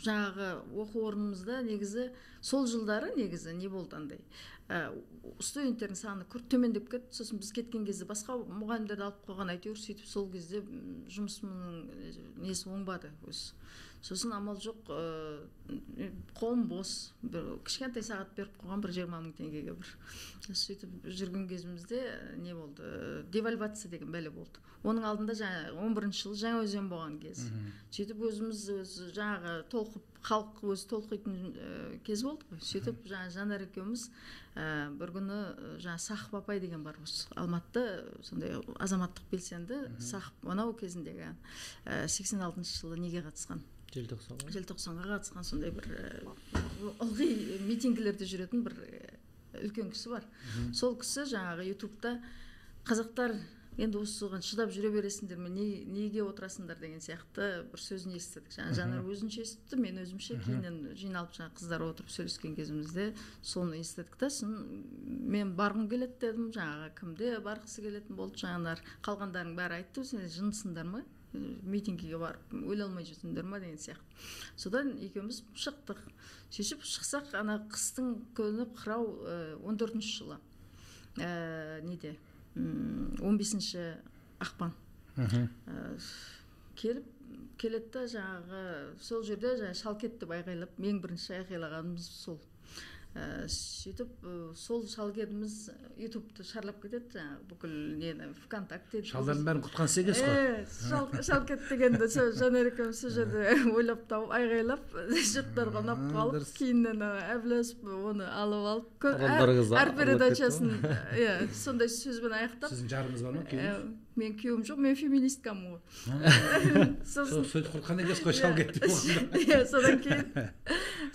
жаңағы оқу орнымызда негізі сол жылдары негізі не болды андай, студенттердің саны күрт төмендеп кетті. Сосын біз кеткен кезде басқа мұғалімдерді алып қойған, әйтеуір сөйтіп сол кезде жұмысымның несі оңбады өзі. Сосын амал жоқ, қолым бос, бір кішкентай сағат беріп қойған, бір 20 мың теңгеге бір. Сөйтіп жүрген кезімізде не болды, девальвация деген бәле болды. Оның алдында жаңа 11 жылы Жаңаөзен болған кез. Сөйтіп өзіміз өзі жаңағы толқып, халық өзі толқитын кез болды ғой. Сөйтіп жаңа Жанар екеуміз бір күні жаңа Сахып апай деген бар осы Алматыда, сондай азаматтық белсенді Сахып, анау кезіндегі 86 жылы неге қатысқан? Желтоқсанға. Желтоқсанға қатысқан, сондай бір ылғи митингілерде жүретін бір үлкен кісі бар. Сол кісі жаңағы ютубта қазақтар енді осыған шыдап жүре бересіңдер ме, неге отырасыңдар деген сияқты бір сөзін естідік. Жаңа Жанар өзінше естіпті, мен өзімше. Кейіннен жиналып жаңа қыздар отырып сөйлескен кезімізде соны естідік та, сосын мен барғым келеді дедім. Жаңағы кімде барғысы келетін болды, Жанар, қалғандарының бәрі айтты, сен жындысыңдар ма, митингіге барып өле алмай жүрсіңдер ма деген сияқты. Содан екеуміз шықтық. Сөйтіп шықсақ, ана қыстың күні қырау 14 жылы неде 15 ақпан келіп келеді да, жаңағы сол жерде жаңа шалкет деп айғайлап, ең бірінші айғайлағанымыз сол. Сөйтіп сол шалкетіміз ютубты шарлап кетеді, жаңағы бүкіл нені ВКонтакте. Шалдардың бәрін құртқан сіз екенсіз ғой. Шалкет дегенді сол Жанар екеуміз сол жерде ойлап тауып айғайлап жұрттарға ұнап қалып, кейіннен әбіләсіп оны алып алып әр передачасын иә сондай сөзбен аяқтап. Сіздің жарыңыз бар ма, күйеуіңіз? Мен күйеуім жоқ, мен феминисткамын ғой. Сосын сөйтіп құртқан екенсіз ғой шалкет деп. Иә,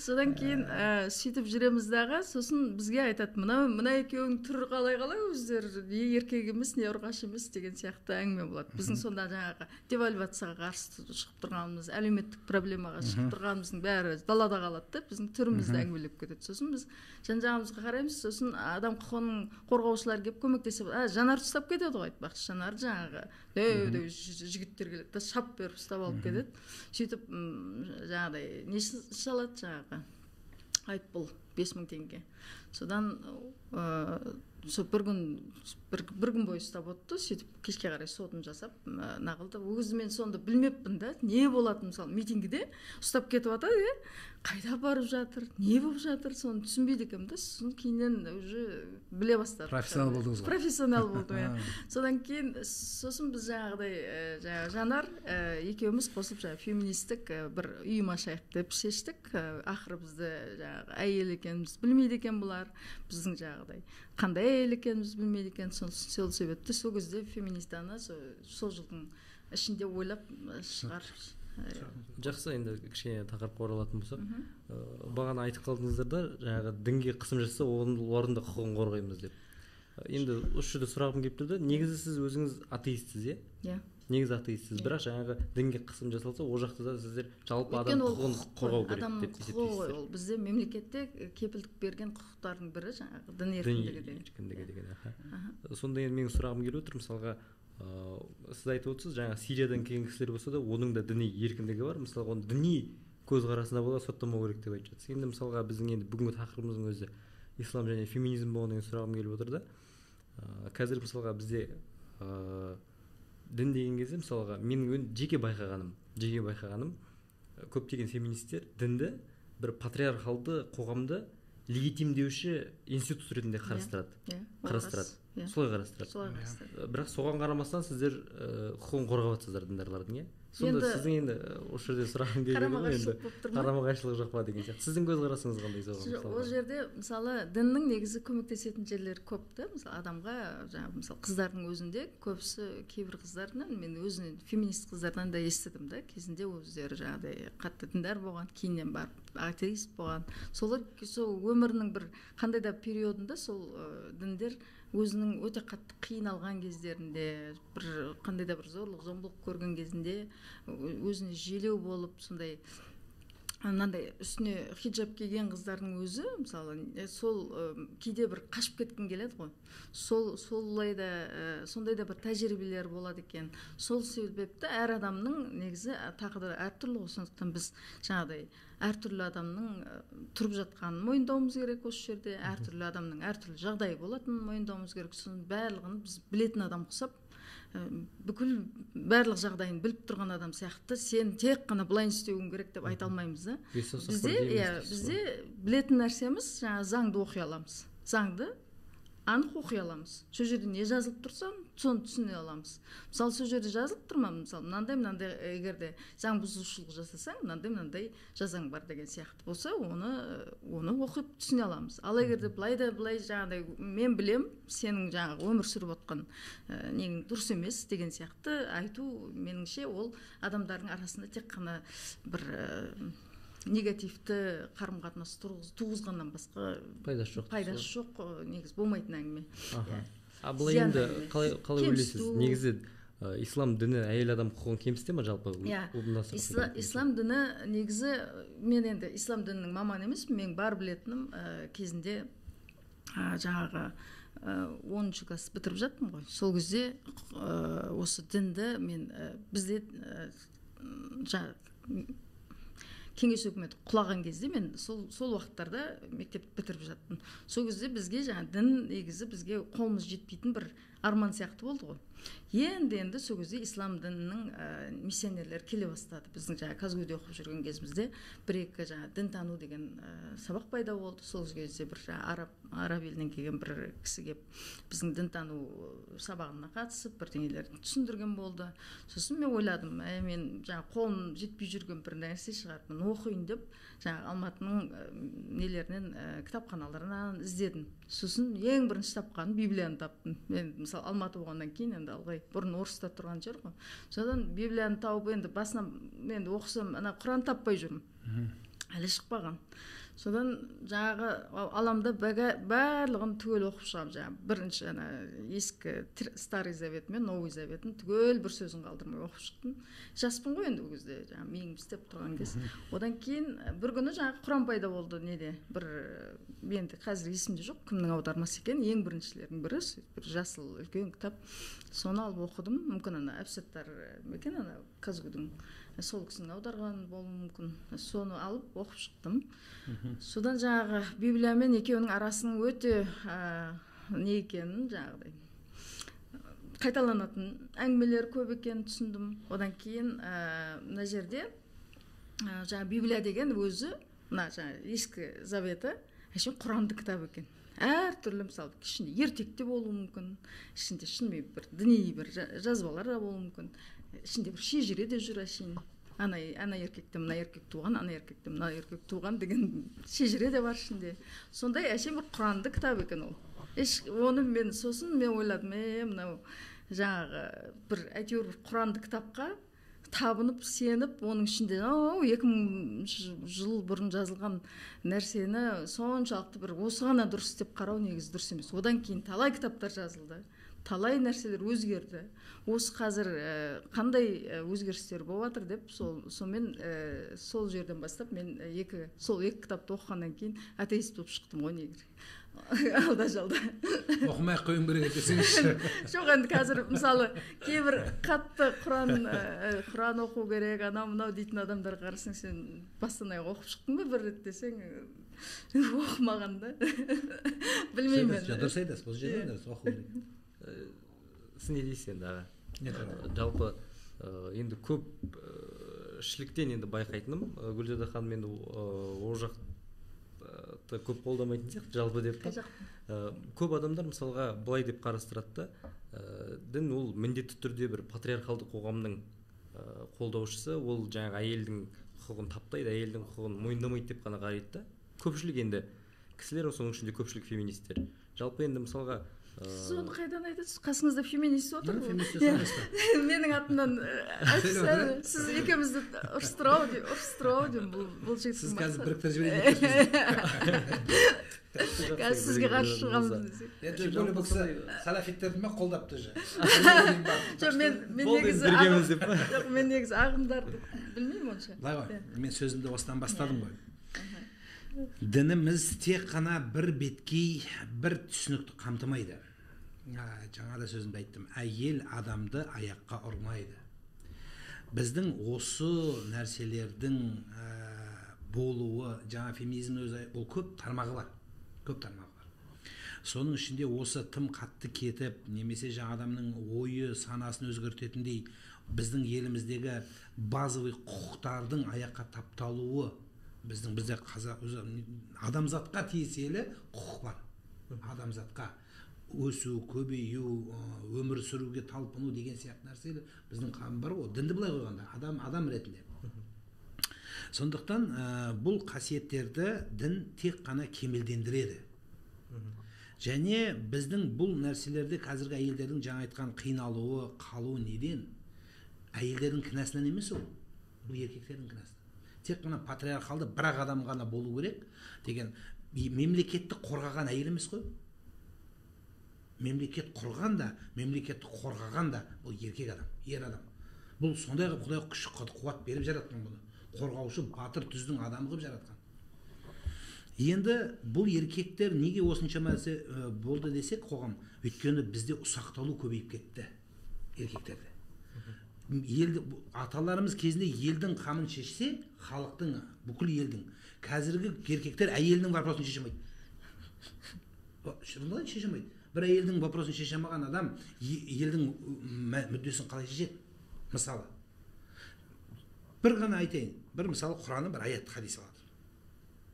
содан кейін сөйтіп жүреміз дағы, сосын бізге айтады, мына екеуің түрі қалай қалай өздері не еркек емес, не ұрғашы емес деген сияқты әңгіме болады. Біздің сонда жаңағы девальвацияға қарсы шығып тұрғанымыз, әлеуметтік проблемаға шығып тұрғанымыздың бәрі далада қалады да, біздің түрімізді әңгімелеп кетеді. Сосын біз жан-жағымызға қараймыз, сосын адам құқығының қорғаушылары келіп көмектесе, Жанар ұстап кетеді ғой, айтпақшы, Жанар жаңағы дәу жігіттер келеді да, шап беріп ұстап алып кетеді. Сөйтіп жаңағыдай не салады, жаңағы айыппұл 5000 теңге. Содан сол бір күн бойы ұстап отты. Сөйтіп кешке қарай сотын жасап нағылды. Өзі мен сонда білмеппін да, не болатынын, мысалы митингіде ұстап кетіп жатады, қайда барып жатыр, не болып жатыр, соны түсінбейді екенмін да. Сосын кейіннен уже біле бастадым. Профессионал болдыңыз ғой. Профессионал болдым, иә. Содан кейін сосын біз жаңағыдай жаңағы Жанар екеуміз қосылып жаңағы феминистік бір ұйым ашайық деп шештік. Ақыры бізді жаңағы әйел екенімізді білмейді екен бұлар, біздің жаңағыдай қандай әйел екенімізді білмейді екен. Сол себепті сол кезде феминистаны сол жылдың ішінде ойлап шығарып. Жақсы, енді кішкене тақырыпқа оралатын болсақ, бағана айтып қалдыңыздар да, жаңағы дінге қысым жасаса олардың да құқығын қорғаймыз деп. Енді осы жерде сұрағым келіп тұр да, негізі сіз өзіңіз атеистсіз, иә? Иә. Негізі атеистсіз, бірақ жаңағы дінге қысым жасалса, ол жақта да сіздер жалпы адам құқығын қорғау керек деп есептейсіздер. Ол бізде мемлекетте кепілдік берген құқықтардың бірі жаңағы дін еркіндігі деген. Еркіндігі деген. Сонда енді менің сұрағым келіп отыр, мысалға, сіз айтып отырсыз, жаңа Сириядан келген кісілер болса да, оның да діни еркіндігі бар. Мысалға, оның діни көзқарасына бола соттамау керек деп айтып жатсыз. Енді мысалға біздің енді бүгінгі тақырыбымыздың өзі ислам және феминизм болғаннан кейін сұрағым келіп отыр да. Қазір мысалға бізде дін деген кезде, мысалға менің жеке байқағаным, көптеген феминистер дінді бір патриархалды қоғамды легитимдеуші институт ретінде қарастырады. Солай қарастырады. Бірақ соған қарамастан сіздер құқығын қорғап жатсыздар діндарлардың, иә? Сонда сіздің енді осы жерде сұрағым келіп отыр, енді қарама-қайшылық жоқ па деген сияқты. Сіздің көзқарасыңыз қандай соған? Ол жерде мысалы діннің негізі көмектесетін жерлері көп та. Мысалы адамға жаңағы мысалы қыздардың өзінде көбісі, кейбір қыздардан, мен өзінен феминист қыздардан да естідім да, кезінде өздері жаңағыдай қатты діндар болған, кейіннен барып атеист болған. Солар сол өмірінің бір қандай да периодында сол діндер өзінің өте қатты қиналған кездерінде, бір қандай да бір зорлық, зомбылық көрген кезінде өзіне желеу болып, сондай мынандай үстіне хиджаб киген қыздардың өзі, мысалы, сол кейде бір қашып кеткің келеді ғой. Солай да, сондай да бір тәжірибелер болады екен. Сол себепті әр адамның негізі тағдыры әртүрлі ғой. Сондықтан біз жаңағыдай әртүрлі адамның тұрып жатқанын мойындауымыз керек осы жерде, әртүрлі адамның әртүрлі жағдайы болатынын мойындауымыз керек. Соның барлығын біз білетін адам құсап, бүкіл барлық жағдайын біліп тұрған адам сияқты сен тек қана былай істеуің керек деп айта алмаймыз да. Бізде иә, бізде білетін нәрсеміз жаңа заңды оқи аламыз, заңды анық оқи аламыз. Сол жерде не жазылып тұрса, соны түсіне аламыз. Мысалы, сол жерде жазылып тұр ма, мысалы, мынандай мынандай, егер де заң бұзушылық жасасаң, мынандай мынандай жазаң бар деген сияқты болса, оны оқып түсіне аламыз. Ал егер де былай да былай жаңағыдай мен білем, сенің жаңағы өмір сүріп отқан нең дұрыс емес деген сияқты айту, меніңше, ол адамдардың арасында тек қана бір негативті қарым-қатынас туғызғаннан басқа пайдасы жоқ. Пайдасы жоқ, негізі болмайтын әңгіме. А былай енді қалай ойлайсыз? Негізі ислам діні әйел адам құқығын кемсіте ме жалпы? Иә. Ислам діні негізі, мен енді ислам дінінің маманы емеспін, мен бар білетінім кезінде жаңағы 10 класс бітіріп жаттым ғой. Сол кезде осы дінді мен бізде Кеңес өкіметі құлаған кезде мен сол уақыттарда мектеп бітіріп жаттым. Сол кезде бізге жаңа дін негізі бізге қолымыз жетпейтін бір арман сияқты болды ғой. Енді сол кезде ислам дінінің миссионерлері келе бастады. Біздің жаңа КазГУде оқып жүрген кезімізде бір-екі жаңа дінтану деген сабақ пайда болды. Сол кезде бір араб елінен келген бір кісі келіп біздің дінтану сабағына қатысып бірдеңелерін түсіндірген болды. Сосын мен ойладым, мен жаңа қолым жетпей жүрген бір нәрсе шығар, мен оқиын деп жаңа Алматының нелерінен, кітапханаларынан іздедім. Сосын ең бірінші тапқаным Библияны таптым. Мен мысалы Алматы болғаннан кейін енді ылғи бұрын орыста тұрған жер ғой. Содан Библияны тауып енді басынан енді оқысам, ана Құран таппай жүрмін. Әлі шықпаған. Содан жаңағы аламда барлығын түгел оқып шығамын. Жаңағы бірінші ана ескі Старый Завет мен Новый Заветін түгел бір сөзін қалдырмай оқып шықтым. Жаспын ғой енді ол кезде, жаңағы миым істеп тұрған кез. Одан кейін бір күні жаңағы Құран пайда болды неде. Бір енді қазір есімде жоқ, кімнің аудармасы екен, ең біріншілердің бірі, бір жасыл үлкен кітап. Соны алып оқыдым. Мүмкін ана Әбсаттар ма екен, ана КазГУдың сол кісінің аударған болуы мүмкін. Соны алып оқып шықтым. Содан жаңағы Библия мен екеуінің арасының өте не екенін, жаңағыдай қайталанатын әңгімелер көп екенін түсіндім. Одан кейін мына жерде жаңа Библия деген өзі мына жаңа ескі заветі әшейін құранды кітап екен. Әртүрлі, мысалы, ішінде ертек те болуы мүмкін, ішінде шынымен бір діни бір жазбалар да болуы мүмкін, ішінде бір шежіре де жүр әшейін. Ана еркектен мына еркек туған, ана еркектен мына еркек туған деген шежіре де бар ішінде. Сондай әшейін бір құранды кітап екен ол. Оны мен сосын мен ойладым, мынау жаңағы бір әйтеуір бір құранды кітапқа табынып, сеніп, оның ішінде 2000 жыл бұрын жазылған нәрсені соншалықты бір осы ғана дұрыс деп қарау негізі дұрыс емес. Одан кейін талай кітаптар жазылды, талай нәрселер өзгерді. Осы қазір қандай өзгерістер болып жатыр деп сонымен сол жерден бастап мен сол екі кітапты оқығаннан кейін атеист болып шықтым ғой негізі. Алда-жалда. Оқымай ақ қоюым керек десеңізші. Жоқ, енді қазір мысалы кейбір қатты Құран оқу керек, анау мынау дейтін адамдарға қарасаң, сен бастан аяқ оқып шықтың ба бір рет десең, оқымаған да. Білмеймін енді. Дұрыс айтасыз, бұл жерде дұрыс оқу керек. Сіз не дейсіз енді, аға? Жалпы енді көп шіліктен енді байқайтыным, Гүлзада ханым енді ол жақты көп қолдамайтын сияқты жалпы деп та. Көп адамдар мысалға былай деп қарастырады да, дін ол міндетті түрде бір патриархалды қоғамның қолдаушысы, ол жаңағы әйелдің құқығын таптайды, әйелдің құқығын мойындамайды деп қана қарайды да. Көпшілік енді кісілер, соның ішінде көпшілік феминистер. Жалпы енді мысалға Сіз оны қайдан айтасыз? Қасыңызда феминист отыр ғой. Менің атымнан айтса, сіз екеумізді ұрыстырау деймін бұл жігіттің. Сіз қазір біріктіріп жіберейін. Қазір сізге қарсы шығамыз десек. Енді бұл кісі салафиттерді ме қолдапты уже. Жоқ, мен негізі жоқ, мен негізі ағымдарды білмеймін онша. Былай ғой, мен сөзімді осыдан бастадым ғой. Дініміз тек қана бір беткей, бір түсінікті қамтымайды. Жаңа да сөзімді айттым, әйел адамды аяққа ұрмайды. Біздің осы нәрселердің болуы, жаңа феминизмнің өзі, ол көп тармағы бар, көп тармағы бар. Соның ішінде осы тым қатты кетіп, немесе жаңа адамның ойы, санасын өзгертетіндей біздің еліміздегі базовый құқықтардың аяққа тапталуы, біздің бізде қазақ өзі адамзатқа тиесілі құқық бар. Адамзатқа өсу, көбею, өмір сүруге талпыну деген сияқты нәрселер біздің қан бар ғой. Дінді былай қойғанда адам ретінде. Сондықтан бұл қасиеттерді дін тек қана кемелдендіреді. Және біздің бұл нәрселерде қазіргі әйелдердің жаңа айтқан қиналуы, қалуы неден? Әйелдердің кінәсінен емес ол. Бұл еркектердің кінәсінен. Тек қана патриархалды бір адам ғана болу керек деген мемлекетті қорғаған әйел емес қой. Мемлекет құрған да, мемлекетті қорғаған да бұл еркек адам, ер адам. Бұл сондай қылып Құдай күш қуат беріп жаратқан бұны. Қорғаушы батыр түздің адамы қылып жаратқан. Енді бұл еркектер неге осыншама болды десек қоғам, өйткені бізде ұсақталу көбейіп кетті еркектерде. Елді, аталарымыз кезінде елдің қамын шешсе, халықтың, бүкіл елдің. Қазіргі еркектер әйелінің вопросын шеше алмайды. Шынында шеше алмайды. Бір әйелдің вопросын шеше алмаған адам елдің мүддесін қалай шешеді? Мысалы, бір ғана айтайын, бір мысалы Құранның бір аят хадис алады.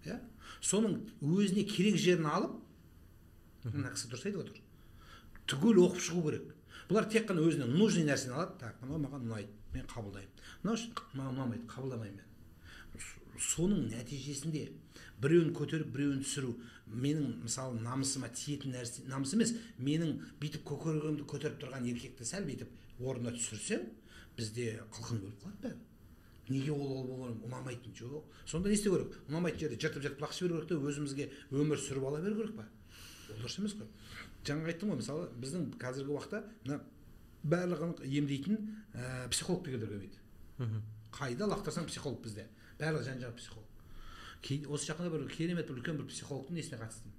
Иә? Соның өзіне керек жерін алып, мына кісі дұрыс айтып отыр. Түгел оқып шығу керек. Бұлар тек қана өзіне нужный нәрсені алады. Так, мынау маған ұнайды, мен қабылдаймын. Мынау маған ұнамайды, қабылдамаймын мен. Соның нәтижесінде біреуін көтеріп, біреуін түсіру, менің мысалы намысыма тиетін нәрсе, намыс емес, менің бүйтіп көкірегімді көтеріп тұрған еркекті сәл бүйтіп орнына түсірсем, бізде қылқын өліп қалады бәрі. Неге ол ұнамайтын жоқ. Сонда не істеу керек? Ұнамайтын жерде жыртып-жыртып лақшы беру керек те, өзімізге өмір сүріп ала беру керек па? Ол дұрыс емес қой. Жаңа айттым ғой, мысалы, біздің қазіргі уақытта мына барлығын емдейтін психолог дегендер көбейді. Қайда лақтырсаң психолог бізде. Барлығы жан-жағы психолог. Осы жақында бір керемет бір үлкен бір психологтың несіне қатыстым.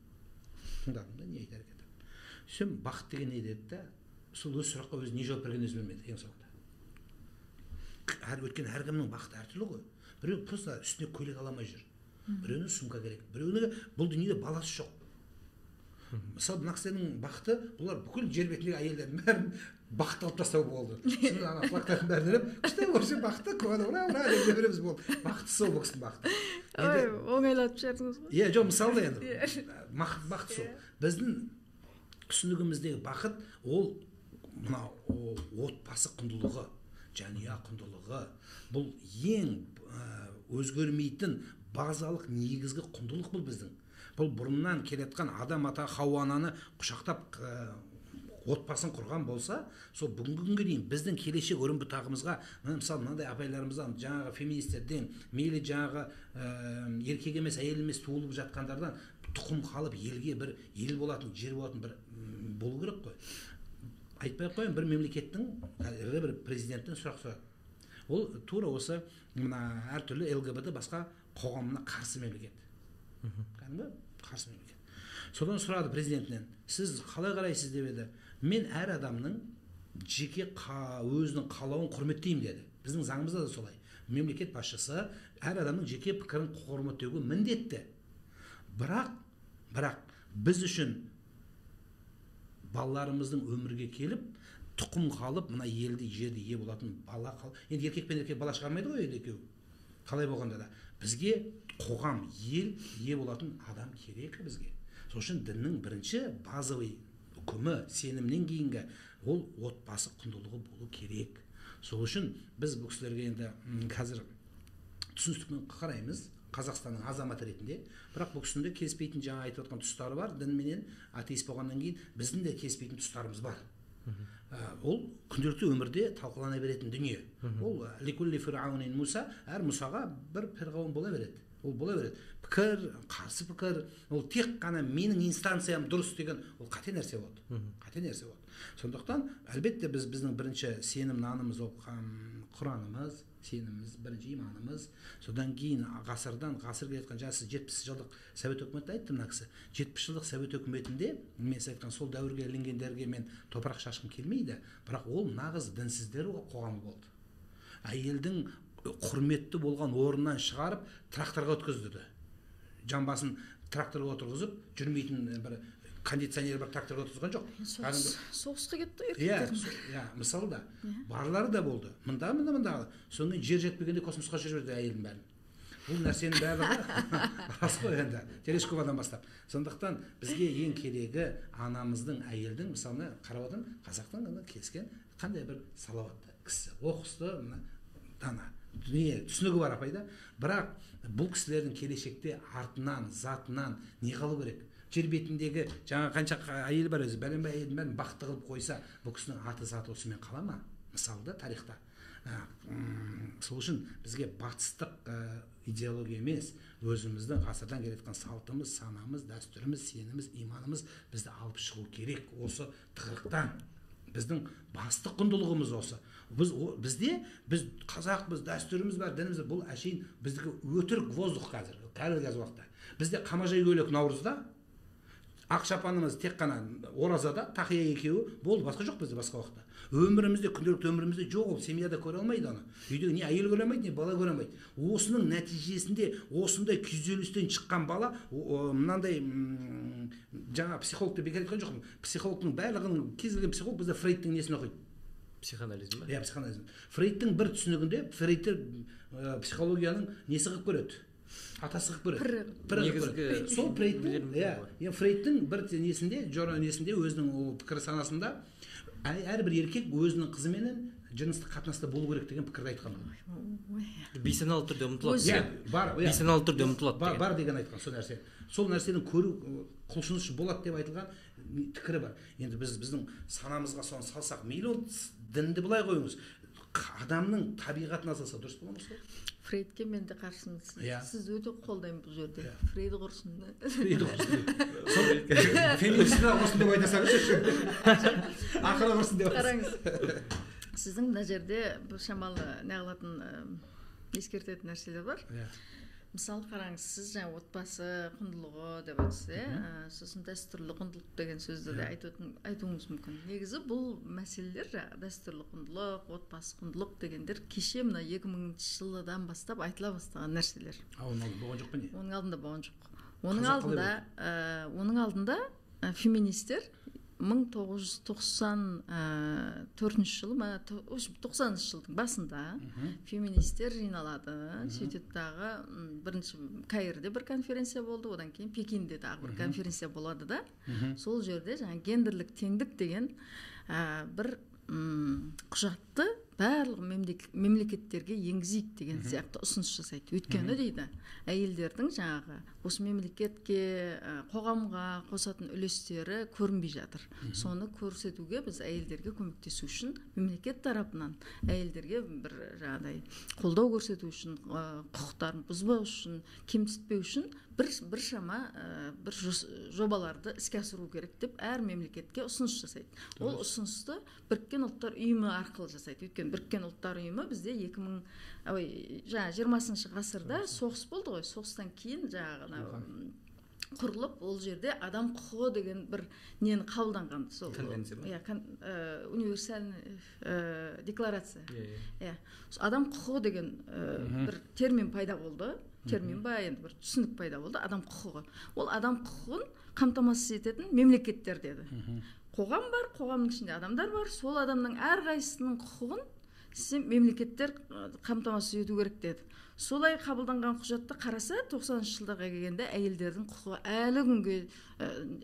Тыңдадым да, не айтар екен деп. Сөйтсем, бақыт деген не деді да, сол өз сұраққа өзі не жауап бергенін өзі білмеді ең соңында. Өйткені әркімнің бақыты әртүрлі ғой. Біреу просто үстіне көйлек ала алмай жүр. Біреуіне сумка керек. Біреуіне бұл дүниеде баласы жоқ. Мысалы, мына кісінің бақыты, бұлар бүкіл жер бетіндегі әйелдердің бәрін бақытты қылып тастау болды. Сосын ана флагтардың бәрін іліп, күшті вообще бақытты, ура, ура деп жібереміз болды. Бақыты сол бұл кісінің бақыты. Ой, оңайлатып жібердіңіз ғой. Иә, жоқ, мысалы да енді. Бақыт сол. Біздің түсінігіміздегі бақыт ол мына отбасы құндылығы, жанұя құндылығы. Бұл ең өзгермейтін базалық негізгі құндылық бұл біздің. Бұл бұрыннан келе жатқан Адам ата Хауа ананы құшақтап отбасын құрған болса, сол бүгінгі күнге дейін біздің келешек өрім бұтағымызға, мысалы, мынандай апайларымыздан, жаңағы феминистерден, мейлі жаңағы еркек емес, әйел емес туылып жатқандардан тұқым қалып елге бір ел болатын, жер болатын бір болу керек қой. Айтпай ақ қояйын, бір мемлекеттің ірі бір президенттен сұрақ сұрады. Ол тура осы мына әртүрлі ЛГБТ басқа қоғамына қарсы мемлекет. Кәдімгі қарсы мемлекет. Содан сұрады президентінен, сіз қалай қарайсыз деп еді. Мен әр адамның жеке өзінің қалауын құрметтеймін деді. Біздің заңымызда да солай. Мемлекет басшысы әр адамның жеке пікірін құрметтеуге міндетті. Бірақ біз үшін балаларымыздың өмірге келіп, тұқым қалып, мына елді, жерді ие болатын бала қал. Енді еркек пен еркек бала шығармайды ғой енді екеуі. Қалай болғанда да бізге қоғам, ел ие болатын адам керек бізге. Сол үшін діннің бірінші базовый үкімі, сенімнен кейінгі ол отбасы құндылығы болу керек. Сол үшін біз бұл кісілерге енді қазір түсіністікпен қараймыз. Қазақстанның азаматы ретінде. Бірақ бұл кісінің де келіспейтін жаңа айтып отқан тұстары бар. Дінменен атеист болғаннан кейін біздің де келіспейтін тұстарымыз бар. Ол күнделікті өмірде талқылана беретін дүние. Ол ликулли фирауни Муса, әр Мұсаға бір перғауын бола береді. Ол бола береді. Пікір, қарсы пікір, ол тек қана менің инстанциям дұрыс деген ол қате нәрсе болады. Қате нәрсе болады. Сондықтан әлбетте біздің бірінші сенім нанымыз ол Құранымыз, сеніміміз, бірінші иманымыз. Содан кейін ғасырдан ғасыр келе жатқан, жаңа сіз 70 жылдық Совет өкіметі айтты мына кісі. 70 жылдық Совет өкіметінде мен сіз айтқан сол дәуірге ілінгендерге мен топырақ шашқым келмейді, бірақ ол нағыз дінсіздер қоғамы болды. Әйелдің құрметті болған орнынан шығарып тракторға өткізді. Жамбасын тракторға отырғызып, жүрмейтін бір кондиционер бар тракторға отырғызған жоқ. Соғысқа кетті еркектер. Иә, мысалы да. Барлары да болды. Мында, мында, мында. Содан кейін жер жетпегенде космосқа жүріп жіберді әйелдің бәрін. Бұл нәрсенің барлығы рас қой енді. Терешковадан бастап. Сондықтан бізге ең керегі анамыздың, әйелдің, мысалы қарап отырмын, қазақтың келіскен қандай бір салауатты кісі, оқысты, мына дана дүние түсінігі бар апай да. Бірақ бұл кісілердің келешекте артынан, затынан не қалу керек? Жер бетіндегі жаңа қанша әйел бар өзі, бәленбай әйелдің бәрін бақытты қылып қойса, бұл кісінің аты заты осымен қала ма? Мысалы да тарихта. Сол үшін бізге батыстық идеология емес, өзіміздің ғасырдан келе жатқан салтымыз, санамыз, дәстүріміз, сеніміміз, иманымыз бізді алып шығу керек осы тығырықтан. Біздің басты құндылығымыз осы. Бізде, біз қазақпыз, дәстүріміз бар, дініміз бар. Бұл әшейін біздікі өтірік воздух қазір, қазіргі уақытта. Бізде қамажай көйлек наурызда, ақ шапанымыз тек қана оразада, тақия екеуі болды, басқа жоқ бізде басқа уақытта. Өмірімізде, күнделікті өмірімізде жоқ, ол семьяда көре алмайды аны. Үйде не әйел көре алмайды, не бала көре алмайды. Осының нәтижесінде осындай күйзелістен шыққан бала мынандай жаңа психологты бекер айтқан жоқпын. Психологтың барлығының, кез келген психолог бізде Фрейдтің несін оқиды? Психоанализм ба? Иә, психоанализм. Фрейдтің бір түсінігінде Фрейдті психологияның несі қылып көреді? Атасы қылып көреді. Сол Фрейдтің, иә, Фрейдтің бір несінде, жора несінде, өзінің ол пікір санасында әрбір еркек өзінің қызыменен жыныстық қатынаста болу керек деген пікірді айтқан ол. Бейсаналы түрде ұмтылады. Иә, бар, иә. Бейсаналы түрде ұмтылады. Бар деген айтқан сол нәрсе. Сол нәрсенің көру құлшынышы болады деп айтылған пікірі бар. Енді біз біздің санамызға соны салсақ, мейлі ол дінді былай қойыңыз, адамның табиғатына салса дұрыс бола ма сол? Фрейдке мен де қарсымын. Сіз өте қолдаймын бұл жерде. Yeah. Фрейд құрсын. Фрейд құрсын. Сол феминистер құрсын деп айта салыңызшы. Ақыры құрсын деп. Қараңыз. Сіздің мына жерде бір шамалы не қылатын, ескертетін нәрселер бар. Yeah. Мысалы қараңыз, сіз жаңа отбасы құндылығы деп айтсыз, иә, сосын дәстүрлі құндылық деген сөзді де айтуыңыз мүмкін. Негізі бұл мәселелер дәстүрлі құндылық, отбасы құндылық дегендер кеше мына 2000 жылдан бастап айтыла бастаған нәрселер. Оның алдында болған жоқ па не? Оның алдында болған жоқ. Оның алдында феминистер 1994 жылы, 90 жылдың басында феминистер жиналады. Сөйтеді дағы бірінші Каирде бір конференция болды, одан кейін Пекинде тағы бір конференция болады да. Сол жерде жаңа гендерлік теңдік деген бір құжатты барлық мемлекеттерге енгізейік деген сияқты ұсыныс жасайды. Өйткені дейді, әйелдердің жаңағы осы мемлекетке, қоғамға қосатын үлестері көрінбей жатыр. Соны көрсетуге біз әйелдерге көмектесу үшін мемлекет тарапынан әйелдерге бір жаңағыдай қолдау көрсету үшін, құқықтарын бұзбау үшін, кемсітпеу үшін біршама бір жобаларды іске асыру керек деп әр мемлекетке ұсыныс жасайды. Ол ұсынысты Біріккен Ұлттар Ұйымы арқылы жасайды. Өйткені Біріккен Ұлттар Ұйымы бізде 20 ғасырда соғыс болды ғой. Соғыстан кейін жаңағы құрылып, ол жерде адам құқығы деген бір нені қабылданған. Сол конвенция ма? Иә, универсальный декларация. Иә. Адам құқығы деген бір термин пайда болды. Термин ба, енді бір түсінік пайда болды, адам құқығы. Ол адам құқығын қамтамасыз ететін мемлекеттер деді. Қоғам бар, қоғамның ішінде адамдар бар, сол адамның әрқайсысының құқығын мемлекеттер қамтамасыз ету керек деді. Солай қабылданған құжатты қараса, 90-шы жылдарға келгенде әйелдердің құқығы әлі күнге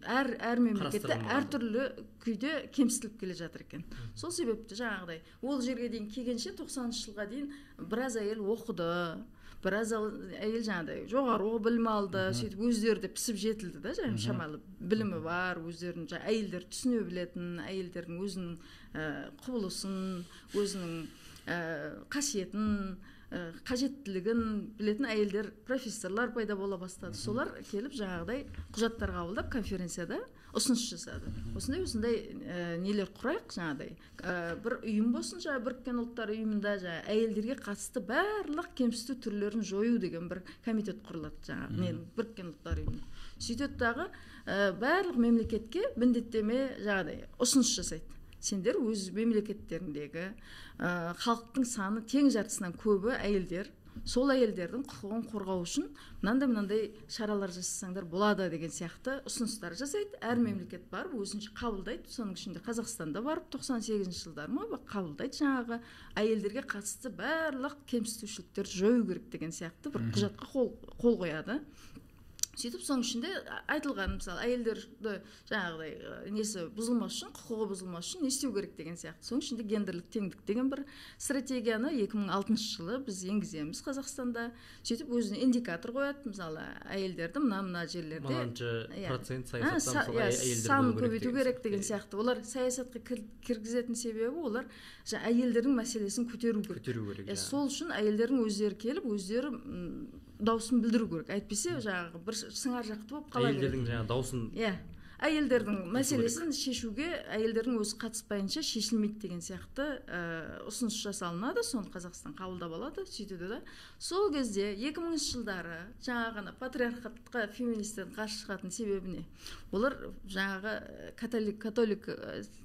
әр мемлекетте әртүрлі күйде кемсітіліп келе жатыр екен. Сол себепті жаңағыдай ол жерге дейін келгенше 90-шы жылға дейін біраз әйел оқыды, Біраз әйел жаңағыдай жоғары білім алды, сөйтіп өздері де пісіп жетілді да, жаңағы шамалы білімі бар, өздерін әйелдер түсіне білетін, әйелдердің өзінің құбылысын, өзінің қасиетін, қажеттілігін білетін әйелдер, профессорлар пайда бола бастады. Солар келіп жаңағыдай құжаттар қабылдап конференцияда ұсыныс жасады. Осындай осындай нелер құрайық, жаңағыдай бір ұйым болсын, жаңа Біріккен Ұлттар Ұйымында жаңа әйелдерге қатысты барлық кемсіту түрлерін жою деген бір комитет құрылады, жаңағы Біріккен Ұлттар Ұйымында. Сөйтеді дағы барлық мемлекетке міндеттеме жаңағыдай ұсыныс жасайды. Сендер өз мемлекеттеріндегі халықтың саны тең жартысынан көбі әйелдер, сол әйелдердің құқығын қорғау үшін мынандай-мынандай шаралар жасасаңдар болады деген сияқты ұсыныстар жасайды. Әр мемлекет барып өзінше қабылдайды, соның ішінде Қазақстанда барып 98 жылдары ма қабылдайды жаңағы әйелдерге қатысты барлық кемсітушіліктерді жою керек деген сияқты бір құжатқа қол қояды. Сөйтіп соның ішінде айтылған, мысалы, әйелдерді жаңағыдай несі бұзылмас үшін, құқығы бұзылмас үшін не істеу керек деген сияқты. Соның ішінде гендерлік теңдік деген бір стратегияны 2006 жылы біз енгіземіз Қазақстанда. Сөйтіп өзіне индикатор қояды, мысалы, әйелдерді мына-мына жерлерде мынанша процент саясатта мысалы әйелдер санын көбейту керек деген сияқты. Олар саясатқа кіргізетін себебі олар әйелдердің мәселесін көтеру керек. Сол үшін әйелдердің өздері келіп, өздері дауысын білдіру керек. Әйтпесе жаңағы бір сыңар жақты болып қала береді. Әйелдердің жаңағы дауысын, иә, әйелдердің мәселесін шешуге әйелдердің өзі қатыспайынша шешілмейді деген сияқты ұсыныс жасалынады. Соны Қазақстан қабылдап алады, сөйтеді да. Сол кезде 2000 жылдары жаңағы ғана патриархатқа феминистердің қарсы шығатын себебі не? Олар жаңағы католик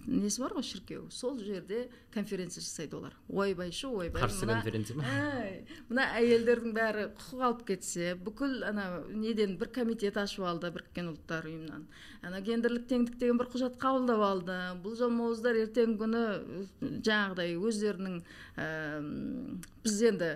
несі бар ғой, шіркеу, сол жерде конференция жасайды олар. Ойбайшы, ойбай. Қарсы конференция ма? Мына әйелдердің бәрі құқық алып кетсе, бүкіл ана неден бір комитет ашып алды Біріккен Ұлттар Ұйымынан. Ана гендерлік теңдік деген бір құжат қабылдап алды. Бұл жалмауыздар ертеңгі күні жаңағыдай өздерінің біз енді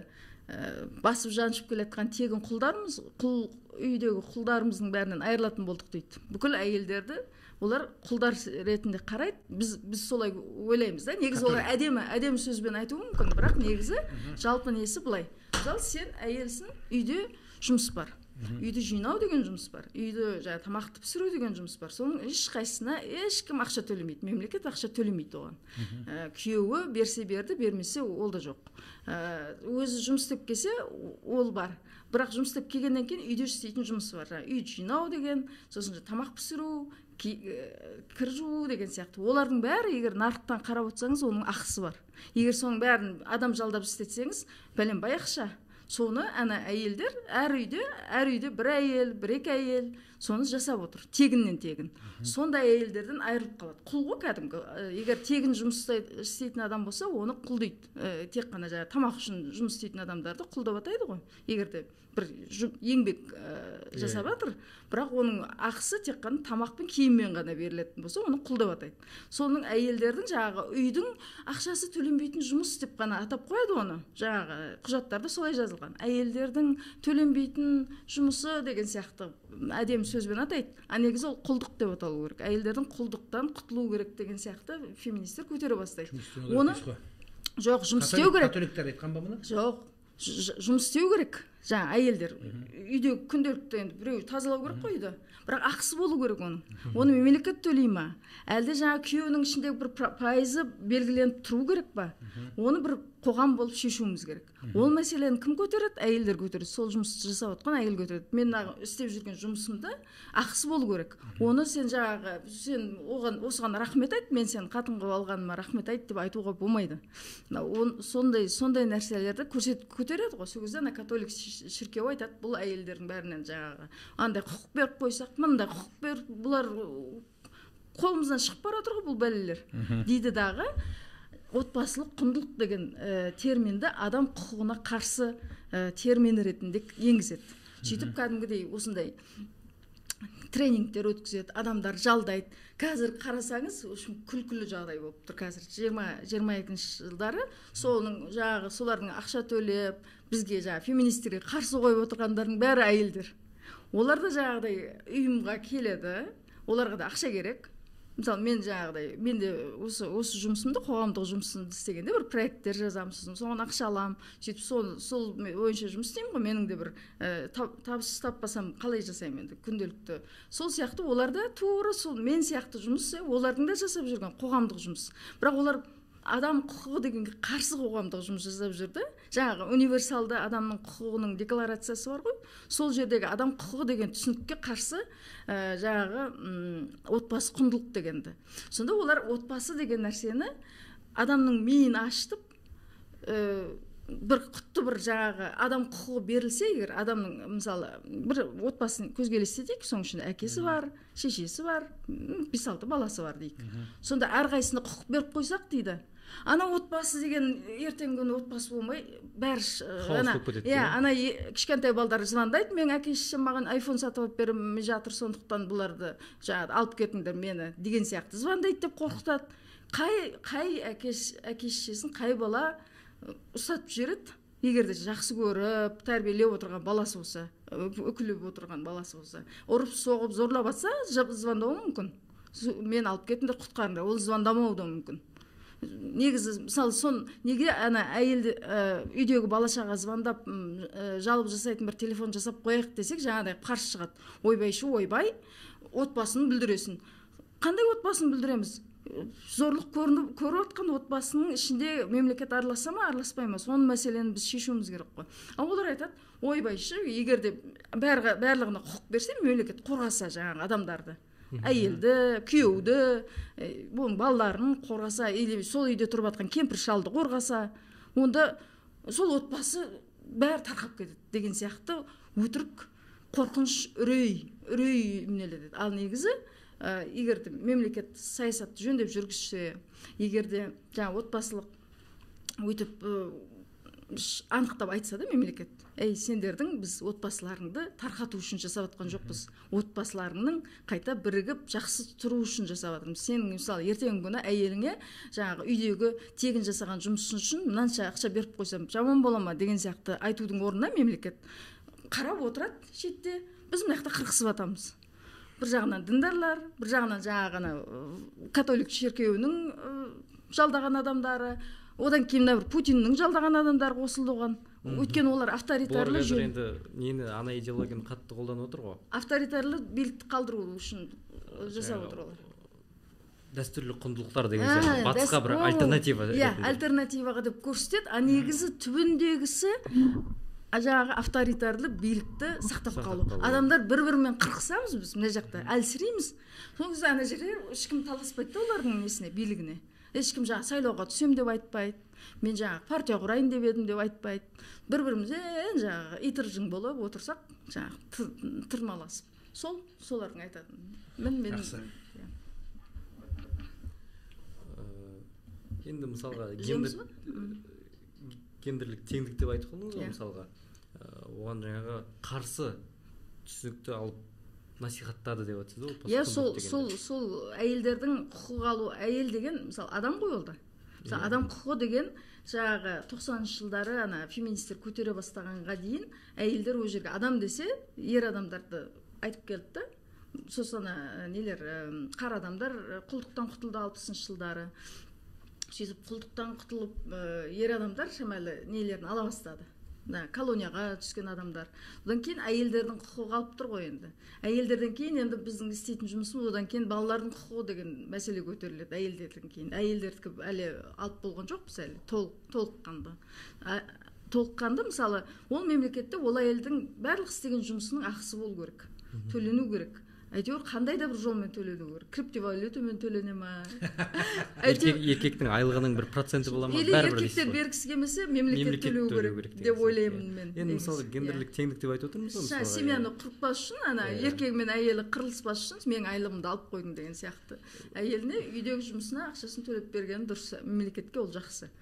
басып жаншып келе жатқан тегін құлдармыз, құл үйдегі құлдарымыздың бәрінен айырылатын болдық дейді. Бүкіл әйелдерді олар құлдар ретінде қарайды. Біз солай ойлаймыз да. Негізі олар әдемі сөзбен айтуы мүмкін, бірақ негізі жалпы несі былай. Мысалы, сен әйелсің, үйде жұмыс бар. Үйді жинау деген жұмыс бар, үйді жаңа тамақты пісіру деген жұмыс бар. Соның ешқайсысына ешкім ақша төлемейді, мемлекет ақша төлемейді оған. Күйеуі берсе берді, бермесе ол да жоқ. Өзі жұмыс істеп келсе ол бар. Бірақ жұмыс істеп келгеннен кейін үйде істейтін жұмысы бар. Үй жинау деген, сосын тамақ пісіру, кір жуу деген сияқты. Олардың бәрі егер нарықтан қарап отырсаңыз, оның ақысы бар. Егер соның бәрін адам жалдап істетсеңіз, бәленбай ақша. Соны ана әйелдер әр үйде бір әйел, бір екі әйел соны жасап отыр, тегіннен тегін. Сондай әйелдерден айырылып қалады. Құл ғой кәдімгі. Егер тегін жұмыс істейтін адам болса, оны құл дейді. Тек қана жаңа тамақ үшін жұмыс істейтін адамдарды құл деп атайды ғой. Егер де бір еңбек жасап жатыр, бірақ оның ақысы тек қана тамақ пен киіммен ғана берілетін болса, оны құл деп атайды. Соның әйелдердің жаңағы үйдің ақшасы төленбейтін жұмыс деп қана атап қояды оны. Жаңағы құжаттарда солай жазылған. Әйелдердің төленбейтін жұмысы деген сияқты әдемі сөзбен атайды. А негізі ол құлдық деп аталу керек. Әйелдердің құлдықтан құтылу керек деген сияқты феминистер көтере бастайды. Оны жоқ, жұмыс істеу керек. Католиктер айтқан ба мұны? Жоқ, жұмыс істеу керек. Жаңа әйелдер үйде күнделікті енді біреу тазалау керек қой үйді. Бірақ ақысы болу керек оның. Оны мемлекет төлей ма? Әлде жаңа күйеуінің ішіндегі бір пайызы белгіленіп тұру керек па? Оны бір қоғам болып шешуіміз керек. Ол мәселені кім көтереді? Әйелдер көтереді. Сол жұмысты жасап отқан әйел көтереді. Мен істеп жүрген жұмысымда ақысы болу керек. Оны сен жаңағы сен оған осыған рахмет айт, мен сені қатын қылып алғаныма рахмет айт деп айтуға болмайды. Сондай нәрселерді көтереді ғой. Сол кезде ана католик шіркеуі айтады, бұл әйелдердің бәрінен жаңағы андай құқық беріп қойсақ, мындай құқық беріп, бұлар қолымыздан шығып бара жатыр ғой бұл бәлелер дейді дағы. Отбасылық құндылық деген терминді адам құқығына қарсы термин ретінде енгізеді. Сөйтіп кәдімгідей осындай тренингтер өткізеді, адамдар жалдайды. Қазір қарасаңыз, в общем, күлкілі жағдай болып тұр қазір. 22 жылдары соның жаңағы солардың ақша төлеп, бізге жаңағы феминистерге қарсы қойып отырғандардың бәрі әйелдер. Олар да жаңағыдай ұйымға келеді, оларға да ақша керек. Мысалы, мен жаңағыдай, мен де осы жұмысымды, қоғамдық жұмысымды істегенде бір проекттер жазамын, сосын соған ақша аламын, сөйтіп сол бойынша жұмыс істеймін ғой. Менің де бір табыс таппасам қалай жасаймын енді күнделікті. Сол сияқты олар да тура сол мен сияқты жұмыс, олардың да жасап жүрген қоғамдық жұмыс. Бірақ олар адам құқығы дегенге қарсы қоғамдық жұмыс жасап жүрді. Жаңағы универсалды адамның құқығының декларациясы бар ғой, сол жердегі адам құқығы деген түсінікке қарсы жаңағы отбасы құндылық дегенді. Сонда олар отбасы деген нәрсені адамның миын ашытып, бір құтты бір жаңағы адам құқығы берілсе, егер адамның мысалы бір отбасын көзге елестетейік, соның ішінде әкесі бар, шешесі бар, 5-6 баласы бар дейік. Сонда әрқайсысына құқық беріп қойсақ дейді. Ана отбасы деген ертеңгі күні отбасы болмай, бәрі ана, иә, ана кішкентай балдар звондайды, менің әке шешем маған айфон сатып алып беріп жатыр, сондықтан бұларды жаңағы алып кетіңдер мені деген сияқты звондайды деп қорқытады. Қай әке шешесін қай бала ұстатып жібереді, егер де жақсы көріп тәрбиелеп отырған баласы болса, үкілеп отырған баласы болса, ұрып соғып зорлап атса, звондауы мүмкін. Мен алып кетіңдер, құтқарыңдар, ол звондамауы да мүмкін. Негізі мысалы сон неге ана әйелді үйдегі бала шаға звондап жалоб жасайтын бір телефон жасап қояйық десек, жаңағыдай қарсы шығады. Ойбайшы, ойбай, отбасын бүлдіресің. Қандай отбасын бүлдіреміз? Зорлық көріп отқан отбасының ішінде мемлекет араласа ма, араласпай ма? Соның мәселені біз шешуіміз керек қой. Ал олар айтады, ойбайшы, егер де барлығына құқық берсе, мемлекет қорғаса жаңағы адамдарды, әйелді, күйеуді, оның балаларын қорғаса, или сол үйде тұрып жатқан кемпір шалды қорғаса, онда сол отбасы бәрі тарқап кетеді деген сияқты өтірік қорқыныш, үрей мінеледі. Ал негізі егер де мемлекет саясатты жөндеп жүргізсе, егер де жаңа отбасылық өйтіп анықтап айтса да мемлекет, әй, сендердің біз отбасыларыңды тарқату үшін жасап жатқан жоқпыз, отбасыларыңның қайта бірігіп жақсы тұру үшін жасап жатырмыз. Сенің мысалы ертеңгі күні әйеліңе жаңағы үйдегі тегін жасаған жұмысың үшін мынанша ақша беріп қойсам жаман бола ма деген сияқты айтудың орнына мемлекет қарап отырады шетте, біз мына жақта қырқысып жатамыз. Бір жағынан діндарлар, бір жағынан жаңағы ана католик шіркеуінің жалдаған адамдары, одан кейін мына бір Путиннің жалдаған адамдары қосылды оған. Өйткені олар авторитарлы жүйе. Енді нені ана идеологияны қатты қолданып отыр ғой. Авторитарлы билікті қалдыру үшін жасап отыр олар. Дәстүрлі құндылықтар деген сияқты батысқа бір альтернатива. Иә, альтернативаға деп көрсетеді, а негізі түбіндегісі жаңағы авторитарлы билікті сақтап қалу. Адамдар бір-бірімен қырқысамыз біз мына жақта, әлсірейміз. Сол кезде ана жерде ешкім таласпайды да олардың несіне, билігіне. Ешкім жаңағы сайлауға түсем деп айтпайды, мен жаңағы партия құрайын деп едім деп айтпайды. Бір-бірімізбен жаңағы итыржың болып отырсақ, жаңағы тырмаласып. Сол солардың айтатын. Мен енді мысалға гендерлік теңдік деп айтып қалдыңыз ғой, мысалға оған жаңағы қарсы түсінікті алып насихаттады деп айтсыз ғой. Иә, сол әйелдердің құқық алу, әйел деген мысалы адам ғой ол да. Мысалы адам құқығы деген жаңағы 90-шы жылдары ана феминистер көтере бастағанға дейін әйелдер ол жерге адам десе ер адамдарды айтып келді да. Сосын ана нелер қара адамдар құлдықтан құтылды 60-шы жылдары. Сөйтіп құлдықтан құтылып ер адамдар шамалы нелерін ала бастады. Колонияға түскен адамдар. Одан кейін әйелдердің құқығы қалып тұр ғой енді. Әйелдерден кейін енді біздің істейтін жұмысымыз, одан кейін балалардың құқығы деген мәселе көтеріледі әйелдерден кейін. Әйелдердікі әлі алып болған жоқпыз әлі, толыққанды. Толыққанды мысалы, ол мемлекетте ол әйелдің барлық істеген жұмысының ақысы болу керек, төлену керек. Әйтеуір қандай да бір жолмен төлену керек. Криптовалютамен төлене ма? Еркектің айлығының бір проценті бола ма? Или еркектер бергісі келмесе, мемлекет төлеу керек деп ойлаймын мен. Енді мысалы гендерлік теңдік деп айтып отырмыз ғой. Мысалы семьяны құртпас үшін, ана еркегі мен әйелі қырылыспас үшін менің айлығымды алып қойдың деген сияқты. Әйеліне үйдегі жұмысына ақшасын төлеп бергені дұрыс, мемлекетке ол жақсы.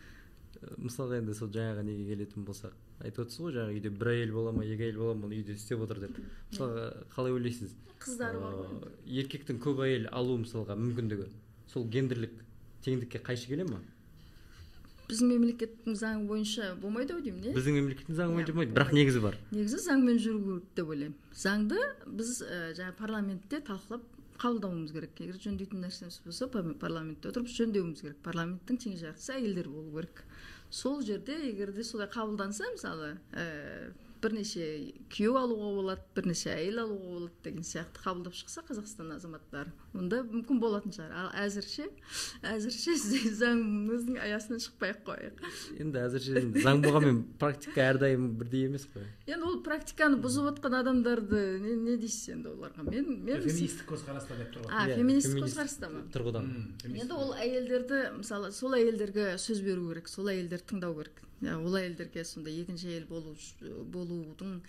Мысалға енді сол жаңағы неге келетін болсақ, айтып отырсыз ғой, жаңағы үйде бір әйел бола ма, екі әйел бола ма, оны үйде істеп отыр деп. Мысалға қалай ойлайсыз? Қыздары бар ғой. Еркектің көп әйел алу мысалға мүмкіндігі сол гендерлік теңдікке қайшы келе ма? Біздің мемлекеттің заңы бойынша болмайды ау деймін, не? Біздің мемлекеттің заңы бойынша болмайды, бірақ негізі бар. Негізі заңмен жүру керек деп ойлаймын. Заңды біз жаңа парламентте талқылап қабылдауымыз керек. Егер жөндейтін нәрсеміз болса, парламентте отырып жөндеуіміз керек. Парламенттің тең жартысы әйелдер болу керек. Сол жерде егер де солай қабылданса, мысалы, бірнеше күйеу алуға болады, бірнеше әйел алуға болады деген сияқты қабылдап шықса Қазақстан азаматтары, онда мүмкін болатын шығар. Ал әзірше заңымыздың аясынан шықпай ақ қояйық. Енді әзірше заң болғанмен практика әрдайым бірдей емес қой. Енді ол практиканы бұзып отқан адамдарды не дейсіз енді оларға? Мен феминистік көзқараста деп тұр ғой. Феминистік көзқараста ма? Тұрғыдан. Енді ол әйелдерді, мысалы, сол әйелдерге сөз беру керек, сол әйелдерді тыңдау керек. Ол әйелдерге сонда екінші әйел болудың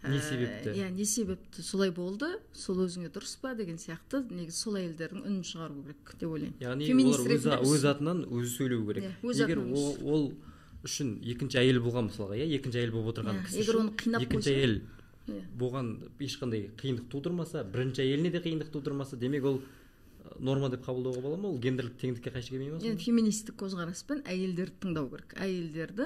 не себепті? Иә, не себепті солай болды, сол өзіңе дұрыс па деген сияқты, негізі сол әйелдердің үнін шығару керек деп ойлаймын. Яғни олар өз атынан өзі сөйлеу керек. Егер ол үшін екінші әйел болған, мысалға, иә, екінші әйел болып отырған кісі егер оны қинап екінші әйел болған ешқандай қиындық тудырмаса, бірінші әйеліне де қиындық тудырмаса, демек ол норма деп қабылдауға бола ма? Ол гендерлік теңдікке қайшы келмей ме? Енді феминистік көзқараспен әйелдерді тыңдау керек. Әйелдерді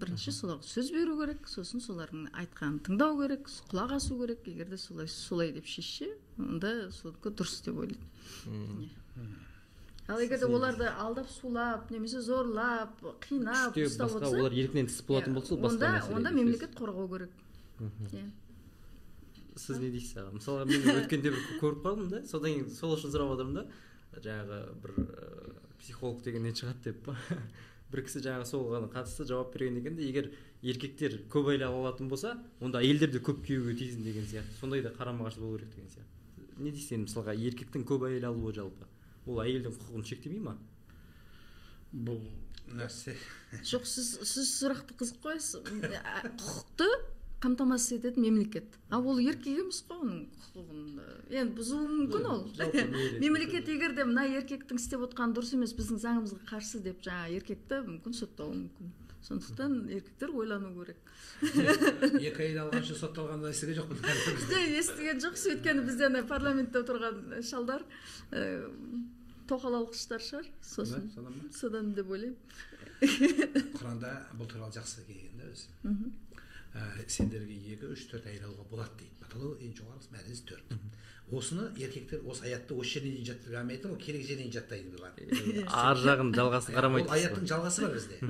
бірінші соларға сөз беру керек, сосын солардың айтқанын тыңдау керек, құлақ асу керек. Егер де солай деп шешсе, онда сонікі дұрыс деп ойлаймын. Ал егер де оларды алдап, сулап, немесе зорлап, қинап ұстап отырса, олар еркінен тыс болатын болса, басқа мәселе. Онда мемлекет қорғау керек. Сіз не дейсіз аға? Мысалға, мен өткенде бір көріп қалдым да, содан кейін сол үшін сұрап отырмын да, жаңағы бір психолог деген не шығады деп бір кісі жаңағы соған қатысты жауап берген екен де, егер еркектер көп әйел ала алатын болса, онда әйелдер де көп күйеуге тисін деген сияқты, сондай да қарама-қарсы болу керек деген сияқты. Не дейсіз енді, мысалға, еркектің көп әйел алуы жалпы ол әйелдің құқығын шектемей ма? Бұл нәрсе жоқ, сіз сұрақты қызық қоясыз. Құқықты қамтамасыз ететін мемлекет. А ол еркек емес қой, оның құқығын енді бұзуы мүмкін ол. Мемлекет егер де мына еркектің істеп отқаны дұрыс емес, біздің заңымызға қарсы деп жаңа еркекті мүмкін соттауы мүмкін. Сондықтан еркектер ойлану керек. Екі әйел алғанша сотталғанды естіген жоқпын. Бізде естіген жоқсыз, өйткені бізде ана парламентте отырған шалдар тоқал алғыштар шығар, сосын содан деп ойлаймын. Құранда бұл туралы жақсы келген да өзі. Сендерге 2, 3, 4 әйел алуға болады дейді. Баталау ең жоғарғысы мәртебесі 4. Осыны еркектер осы аятты осы жеріне дейін жаттап алмайды, ол керек жеріне дейін жаттайды бұлар. Ар жағын жалғасын қарамайды. Ол аяттың жалғасы бар бізде.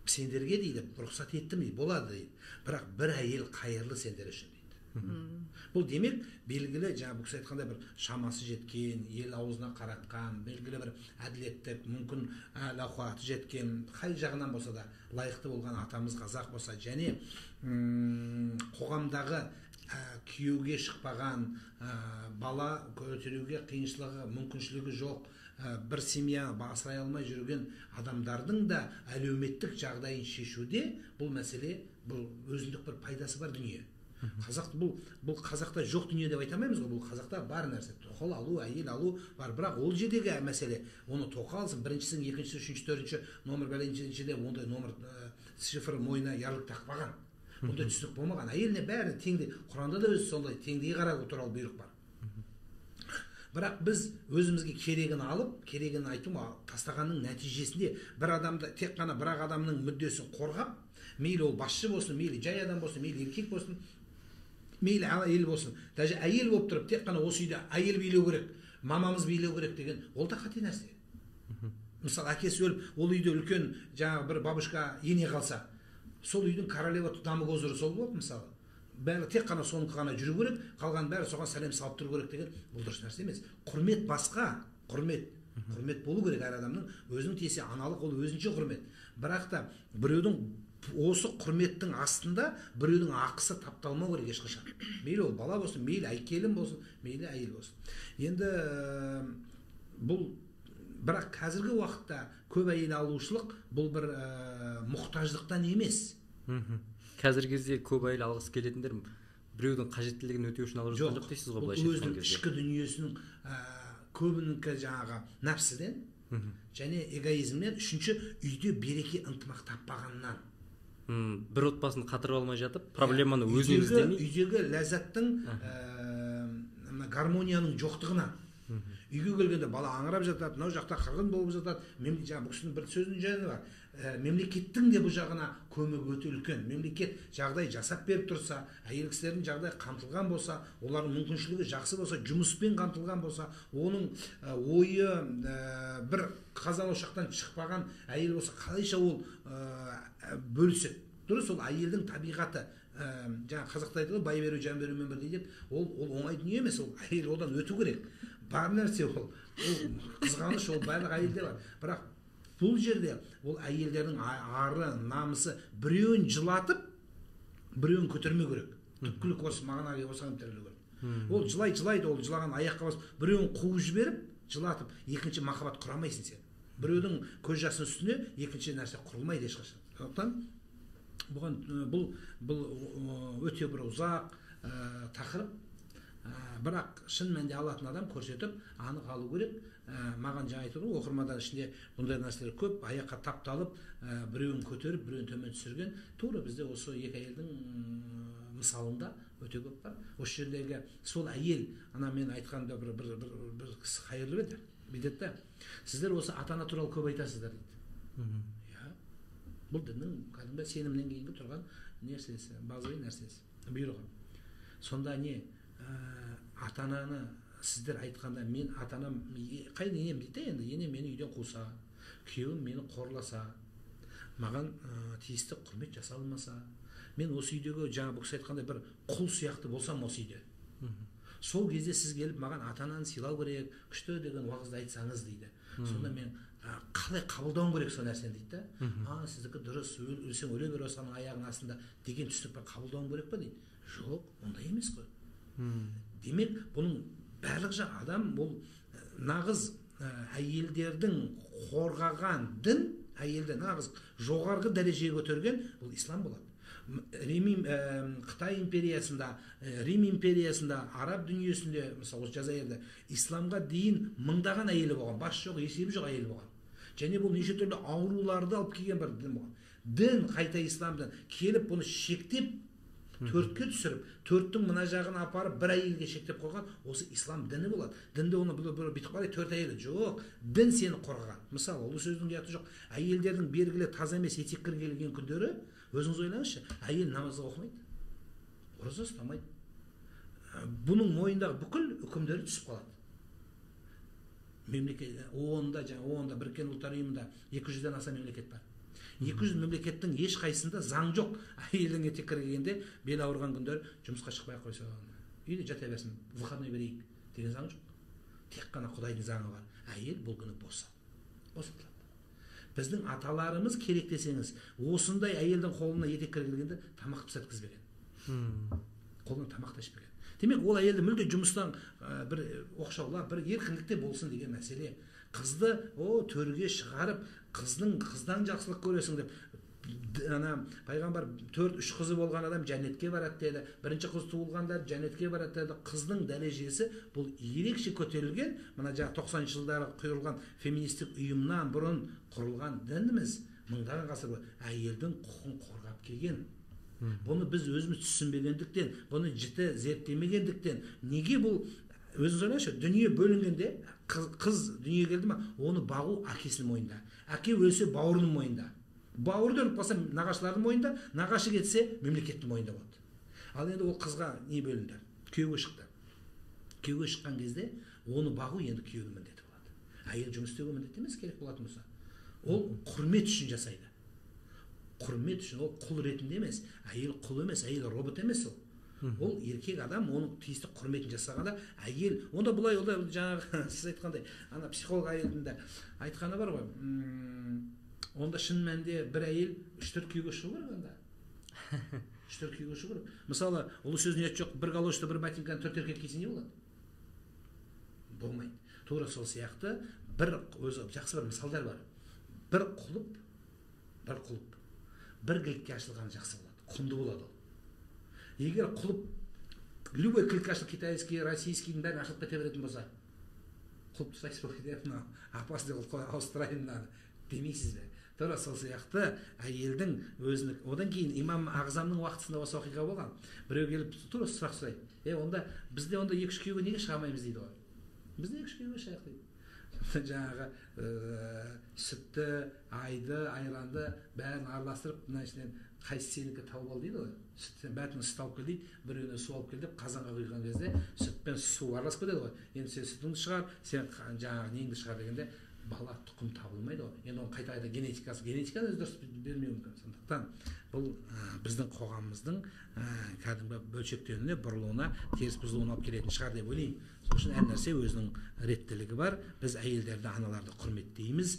Сендерге дейді, рұқсат еттім дейді, болады дейді. Бірақ бір әйел қайырлы сендер үшін дейді. Бұл демек белгілі, жаңа бұл кісі айтқандай, бір шамасы жеткен, ел аузына қаратқан, белгілі бір әділеттік, мүмкін әл-ауқаты жеткен, қай жағынан болса да лайықты болған атамыз қазақ болса, және қоғамдағы күйеуге шықпаған, бала көтеруге қиыншылығы, мүмкіншілігі жоқ, бір семья асырай алмай жүрген адамдардың да әлеуметтік жағдайын шешуде бұл мәселе, бұл өзіндік бір пайдасы бар дүние. Қазақ бұл қазақта жоқ дүние деп айта алмаймыз ғой, бұл қазақта бар нәрсе. Тоқал алу, әйел алу бар, бірақ ол жердегі мәселе, оны тоқал алсын, біріншісін, екіншісі, үшінші, төртінші номер бәленшінші деп ондай номер цифр мойнына ярлық тақпаған. Ондай түсінік болмаған. Әйеліне бәрі теңдей. Құранда да өзі сондай теңдей қарау туралы бұйрық бар. Бірақ біз өзімізге керегін алып, керегін айту тастағанның нәтижесінде бір адамды, тек қана бір ақ адамның мүддесін қорғап, мейлі ол басшы болсын, мейлі жай адам болсын, мейлі еркек болсын, мейлі әйел болсын, даже әйел болып тұрып тек қана осы үйде әйел билеу керек, мамамыз билеу керек деген ол да қате нәрсе. Мысалы, әкесі өліп, ол үйде үлкен жаңағы бір бабушка ене қалса, сол үйдің королева дамы-козыры сол болып, мысалы, бәрі тек қана соныкі ғана жүру керек, қалған бәрі соған сәлем салып тұру керек деген бұл дұрыс нәрсе емес. Құрмет басқа, құрмет. Құрмет болу керек әр адамның, өзінің тиесе аналық, ол өзінше құрмет. Бірақ та біреудің осы құрметтің астында біреудің ақысы тапталмау керек ешқашан. Мейлі ол бала болсын, мейлі әйкелім болсын, мейлі әйел болсын. Енді бұл бірақ қазіргі уақытта көп әйел алушылық бұл бір мұқтаждықтан емес. Қазіргі кезде көп әйел алғысы келетіндер біреудің қажеттілігін өтеу үшін алып жатқан жоқ дейсіз ғой, былайша айтқан кезде. Өзінің ішкі дүниесінің көбінікі жаңағы нәпсіден және эгоизмнен, үшінші үйде береке ынтымақ таппағаннан. Бір отбасын қатырып алмай жатып, проблеманы өзінен іздемей, үйдегі ләззаттың, гармонияның жоқтығынан. Үйге келгенде бала аңырап жатады, мынау жақта қырғын болып жатады. Жаңа бұл кісінің бір сөзінің жөні бар. Мемлекеттің де бұл жағына көмегі өте үлкен. Мемлекет жағдай жасап беріп тұрса, әйел кісілердің жағдайы қамтылған болса, олардың мүмкіншілігі жақсы болса, жұмыспен қамтылған болса, оның ойы бір қазан ошақтан шықпаған әйел болса, қалайша ол бөліседі? Дұрыс, ол әйелдің табиғаты. Жаңа қазақта айтады ғой, бай беру жан берумен бірдей деп. Ол оңай дүние емес, ол әйел одан өту керек. Бар нәрсе ол қызғаныш, ол барлық әйелде бар. Бірақ бұл жерде ол әйелдердің ары, намысы, біреуін жылатып, біреуін көтермеу керек. Түпкілік осы мағынаға осыған тірелу керек. Ол жылай жылайды, ол жылаған аяққа басып, біреуін қуып жіберіп, жылатып, екінші махаббат құрамайсың сен. Біреудің көз жасының үстіне екінші нәрсе құрылмайды ешқашан. Сондықтан бұған бұл өте бір ұзақ тақырып. Бірақ шын мәнінде алатын адам көрсетіп, анық алу керек. Маған жаңа айтты ғой, оқырмандар ішінде бұндай нәрселер көп, аяққа тапталып, біреуін көтеріп, біреуін төмен түсірген. Тура бізде осы екі әйелдің мысалында өте көп бар. Осы жердегі сол әйел, ана мен айтқанда бір кісі қайырлы еді. Бүйтеді да, сіздер осы ата-ана туралы көп айтасыздар дейді. Иә. Бұл діннің кәдімгі сенімнен кейінгі тұрған нәрсесі, базовый нәрсесі, бұйрығы. Сонда не, ата-ананы сіздер айтқанда, мен ата-анам, қайын енем дейді енді, енем мені үйден қуса, күйеуім мені қорласа, маған тиісті құрмет жасалмаса, мен осы үйдегі жаңа бұл кісі айтқандай бір құл сияқты болсам осы үйде. Сол кезде сіз келіп маған ата-ананы сыйлау керек, күшті деген уағызды айтсаңыз дейді. Сонда мен қалай қабылдауым керек сол нәрсені дейді да. А, сіздікі дұрыс, өлсең өле бер осының аяғының астында деген түсінікпен қабылдауым керек па дейді. Жоқ, ондай емес қой. Демек, бұның барлық жақ адам, бұл нағыз әйелдердің қорғаған дін, әйелді нағыз жоғарғы дәрежеге көтерген бұл ислам болады. Қытай империясында, Рим империясында, араб дүниесінде, мысалы осы Жазайырда исламға дейін мыңдаған әйелі болған, бас жоқ, есебі жоқ әйел болған. Және бұл неше түрлі ауруларды алып келген бір дін болған. Дін қайта исламдан келіп бұны шектеп, төртке түсіріп, төрттің мына жағын апарып бір әйелге шектеп қойған осы ислам діні болады. Дінде оны бүйтіп қарай төрт әйелі жоқ, дін сені қорғаған. Мысалы, ұлы сөздің ұяты жоқ. Әйелдердің белгілі таза емес етеккір келген күндері, өзіңіз ойлаңызшы, әйел намазға оқымайды, ораза ұстамайды. Бұның мойнындағы бүкіл үкімдері түсіп қалады. Мемлекет ООН-да, жаңа ООН-да, Біріккен Ұлттар Ұйымында 200-ден аса мемлекет бар. 200 мемлекеттің ешқайсысында заң жоқ. Әйелдің етеккірі келгенде бел ауырған күндер жұмысқа шықпай ақ қойса, үйде жата берсін, выходной берейік деген заң жоқ. Тек қана Құдайдың заңы бар. Әйел бұл күні босатылады. Біздің аталарымыз керек десеңіз, осындай әйелдің қолына етеккірі келгенде тамақ пісірткізбеген. Қолынан тамақ та ішпеген. Демек, ол әйелді мүлде жұмыстан бір оқшаулап, бір еркіндікте болсын деген мәселе. Қызды төрге шығарып, қыздан жақсылық көресің деп. Ана пайғамбар 4-3 қызы болған адам жәннатке барады деді. Бірінші қыз туылғандар жәннатке барады деді. Қыздың дәрежесі бұл ерекше көтерілген, мына жаңа 90-шы жылдары құрылған феминистік ұйымнан бұрын құрылған дініміз мыңдаған ғасыр бойы әйелдің құқығын қорғап келген. Бұны біз өзіміз түсінбегендіктен, бұны жіті зерттемегендіктен, неге бұл өзіңіз ойлаңызшы, дүние бөлінгенде қыз дүниеге келді ма, оны бағу әкесінің мойнында. Әке өлсе бауырының мойнында. Бауыры өліп қалса нағашылардың мойнында, нағашы кетсе мемлекеттің мойнында болады. Ал енді ол қызға не бөлінді? Күйеуге шықты. Күйеуге шыққан кезде оны бағу енді күйеуінің міндеті болады. Әйел жұмыс істеуге міндетті емес, керек болатын болса. Ол құрмет үшін жасайды. Құрмет үшін, ол құл ретінде емес, әйел құл емес, әйел робот емес ол. Ол еркек адам, оның тиісті құрметін жасағанда әйел, онда бұлай, онда жаңағы сіз айтқандай, ана психолог әйелдің де айтқаны бар ғой. Онда шын мәнінде бір әйел 3-4 күйеуге шығу керек онда. 3-4 күйеуге шығу керек. Мысалы, ұлы сөздің ұяты жоқ, бір галошты, бір ботинканы 4 еркек кисе не болады? Болмайды. Тура сол сияқты бір өзі жақсы бір мысалдар бар. Бір құлып, бір кілтке ашылған жақсы болады, құнды болады ол. Егер құлып, любой кілтке ашылып, китайский, российскийдің бәрін ашылып кете беретін болса, құлып тастайсыз ба, мынау апасы деп ауыстырайын мынаны демейсіз бе? Тура сол сияқты әйелдің өзінің. Одан кейін имам Ағзамның уақытысында осы оқиға болған. Біреу келіп тура сұрақ сұрайды. Онда бізде онда 2-3 күйеуге неге шыға алмаймыз дейді ғой. Біз неге күшке шайық дейді. Жаңағы сүтті, айды, айранды бәрін араластырып, мына ішінен қайсы сенікі тауып ал дейді ғой. Сүттен бәрін сүт алып кел дейді, біреуіне су алып кел деп қазанға құйған кезде сүт пен су араласып кетеді ғой. Енді сен сүтіңді шығар, сен жаңағы неңді шығар дегенде бала тұқым табылмайды ғой. Енді оның қайта қайта генетикасы, генетиканы өзі дұрыс бермеуі мүмкін. Сондықтан бұл біздің қоғамымыздың кәдімгі бөлшектенуіне, бұрылуына, теріс бұзылуына алып келетін шығар деп ойлаймын. Сол үшін әр нәрсе өзінің реттілігі бар. Біз әйелдерді, аналарды құрметтейміз.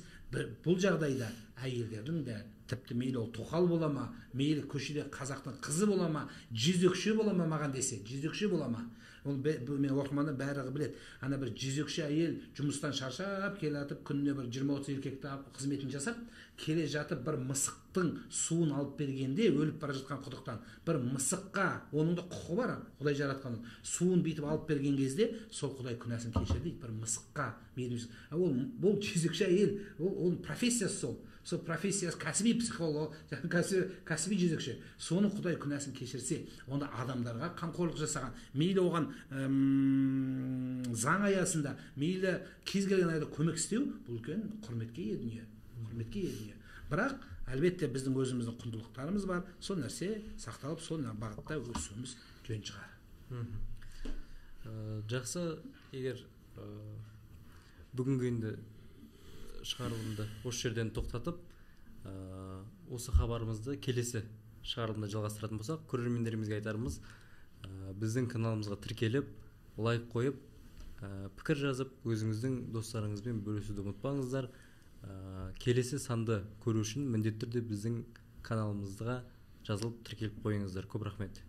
Бұл жағдайда әйелдердің де тіпті мейлі ол тоқал бола ма, мейлі көшеде қазақтың қызы бола ма, жезөкше бола ма, маған десе, жезөкше бола ма? Ол мен оқырмандар бәрі біледі. Ана бір жезөкше әйел жұмыстан шаршап келе жатып, күніне бір 20-30 еркекті қызметін жасап, келе жатып бір мысықтың суын алып бергенде, өліп бара жатқан құдықтан бір мысыққа, оның да құқы бар, Құдай жаратқан, суын бүйтіп алып берген кезде, сол Құдай күнәсін кешір дейді бір мысыққа. Ол бұл жезөкше әйел, ол оның профессиясы сол. Сол профессиясы кәсіби психолог, кәсіби жезөкше. Соны Құдай күнәсін кешірсе, онда адамдарға қамқорлық жасаған, мейлі оған заң аясында, мейлі кез келген аяда көмек істеу, бұл үлкен құрметке ие дүние. Құрметке ие дүние. Бірақ әлбетте біздің өзіміздің құндылықтарымыз бар, сол нәрсе сақталып, сол бағытта өсуіміз жөн шығар. Жақсы, егер бүгінгі енді шығарылымды осы жерден тоқтатып, осы хабарымызды келесі шығарылымда жалғастыратын болсақ, көрермендерімізге айтарымыз, біздің каналымызға тіркеліп, лайк қойып, пікір жазып, өзіңіздің достарыңызбен бөлісуді ұмытпаңыздар. Келесі санды көру үшін міндетті түрде біздің каналымызға жазылып, тіркеліп қойыңыздар. Көп рахмет.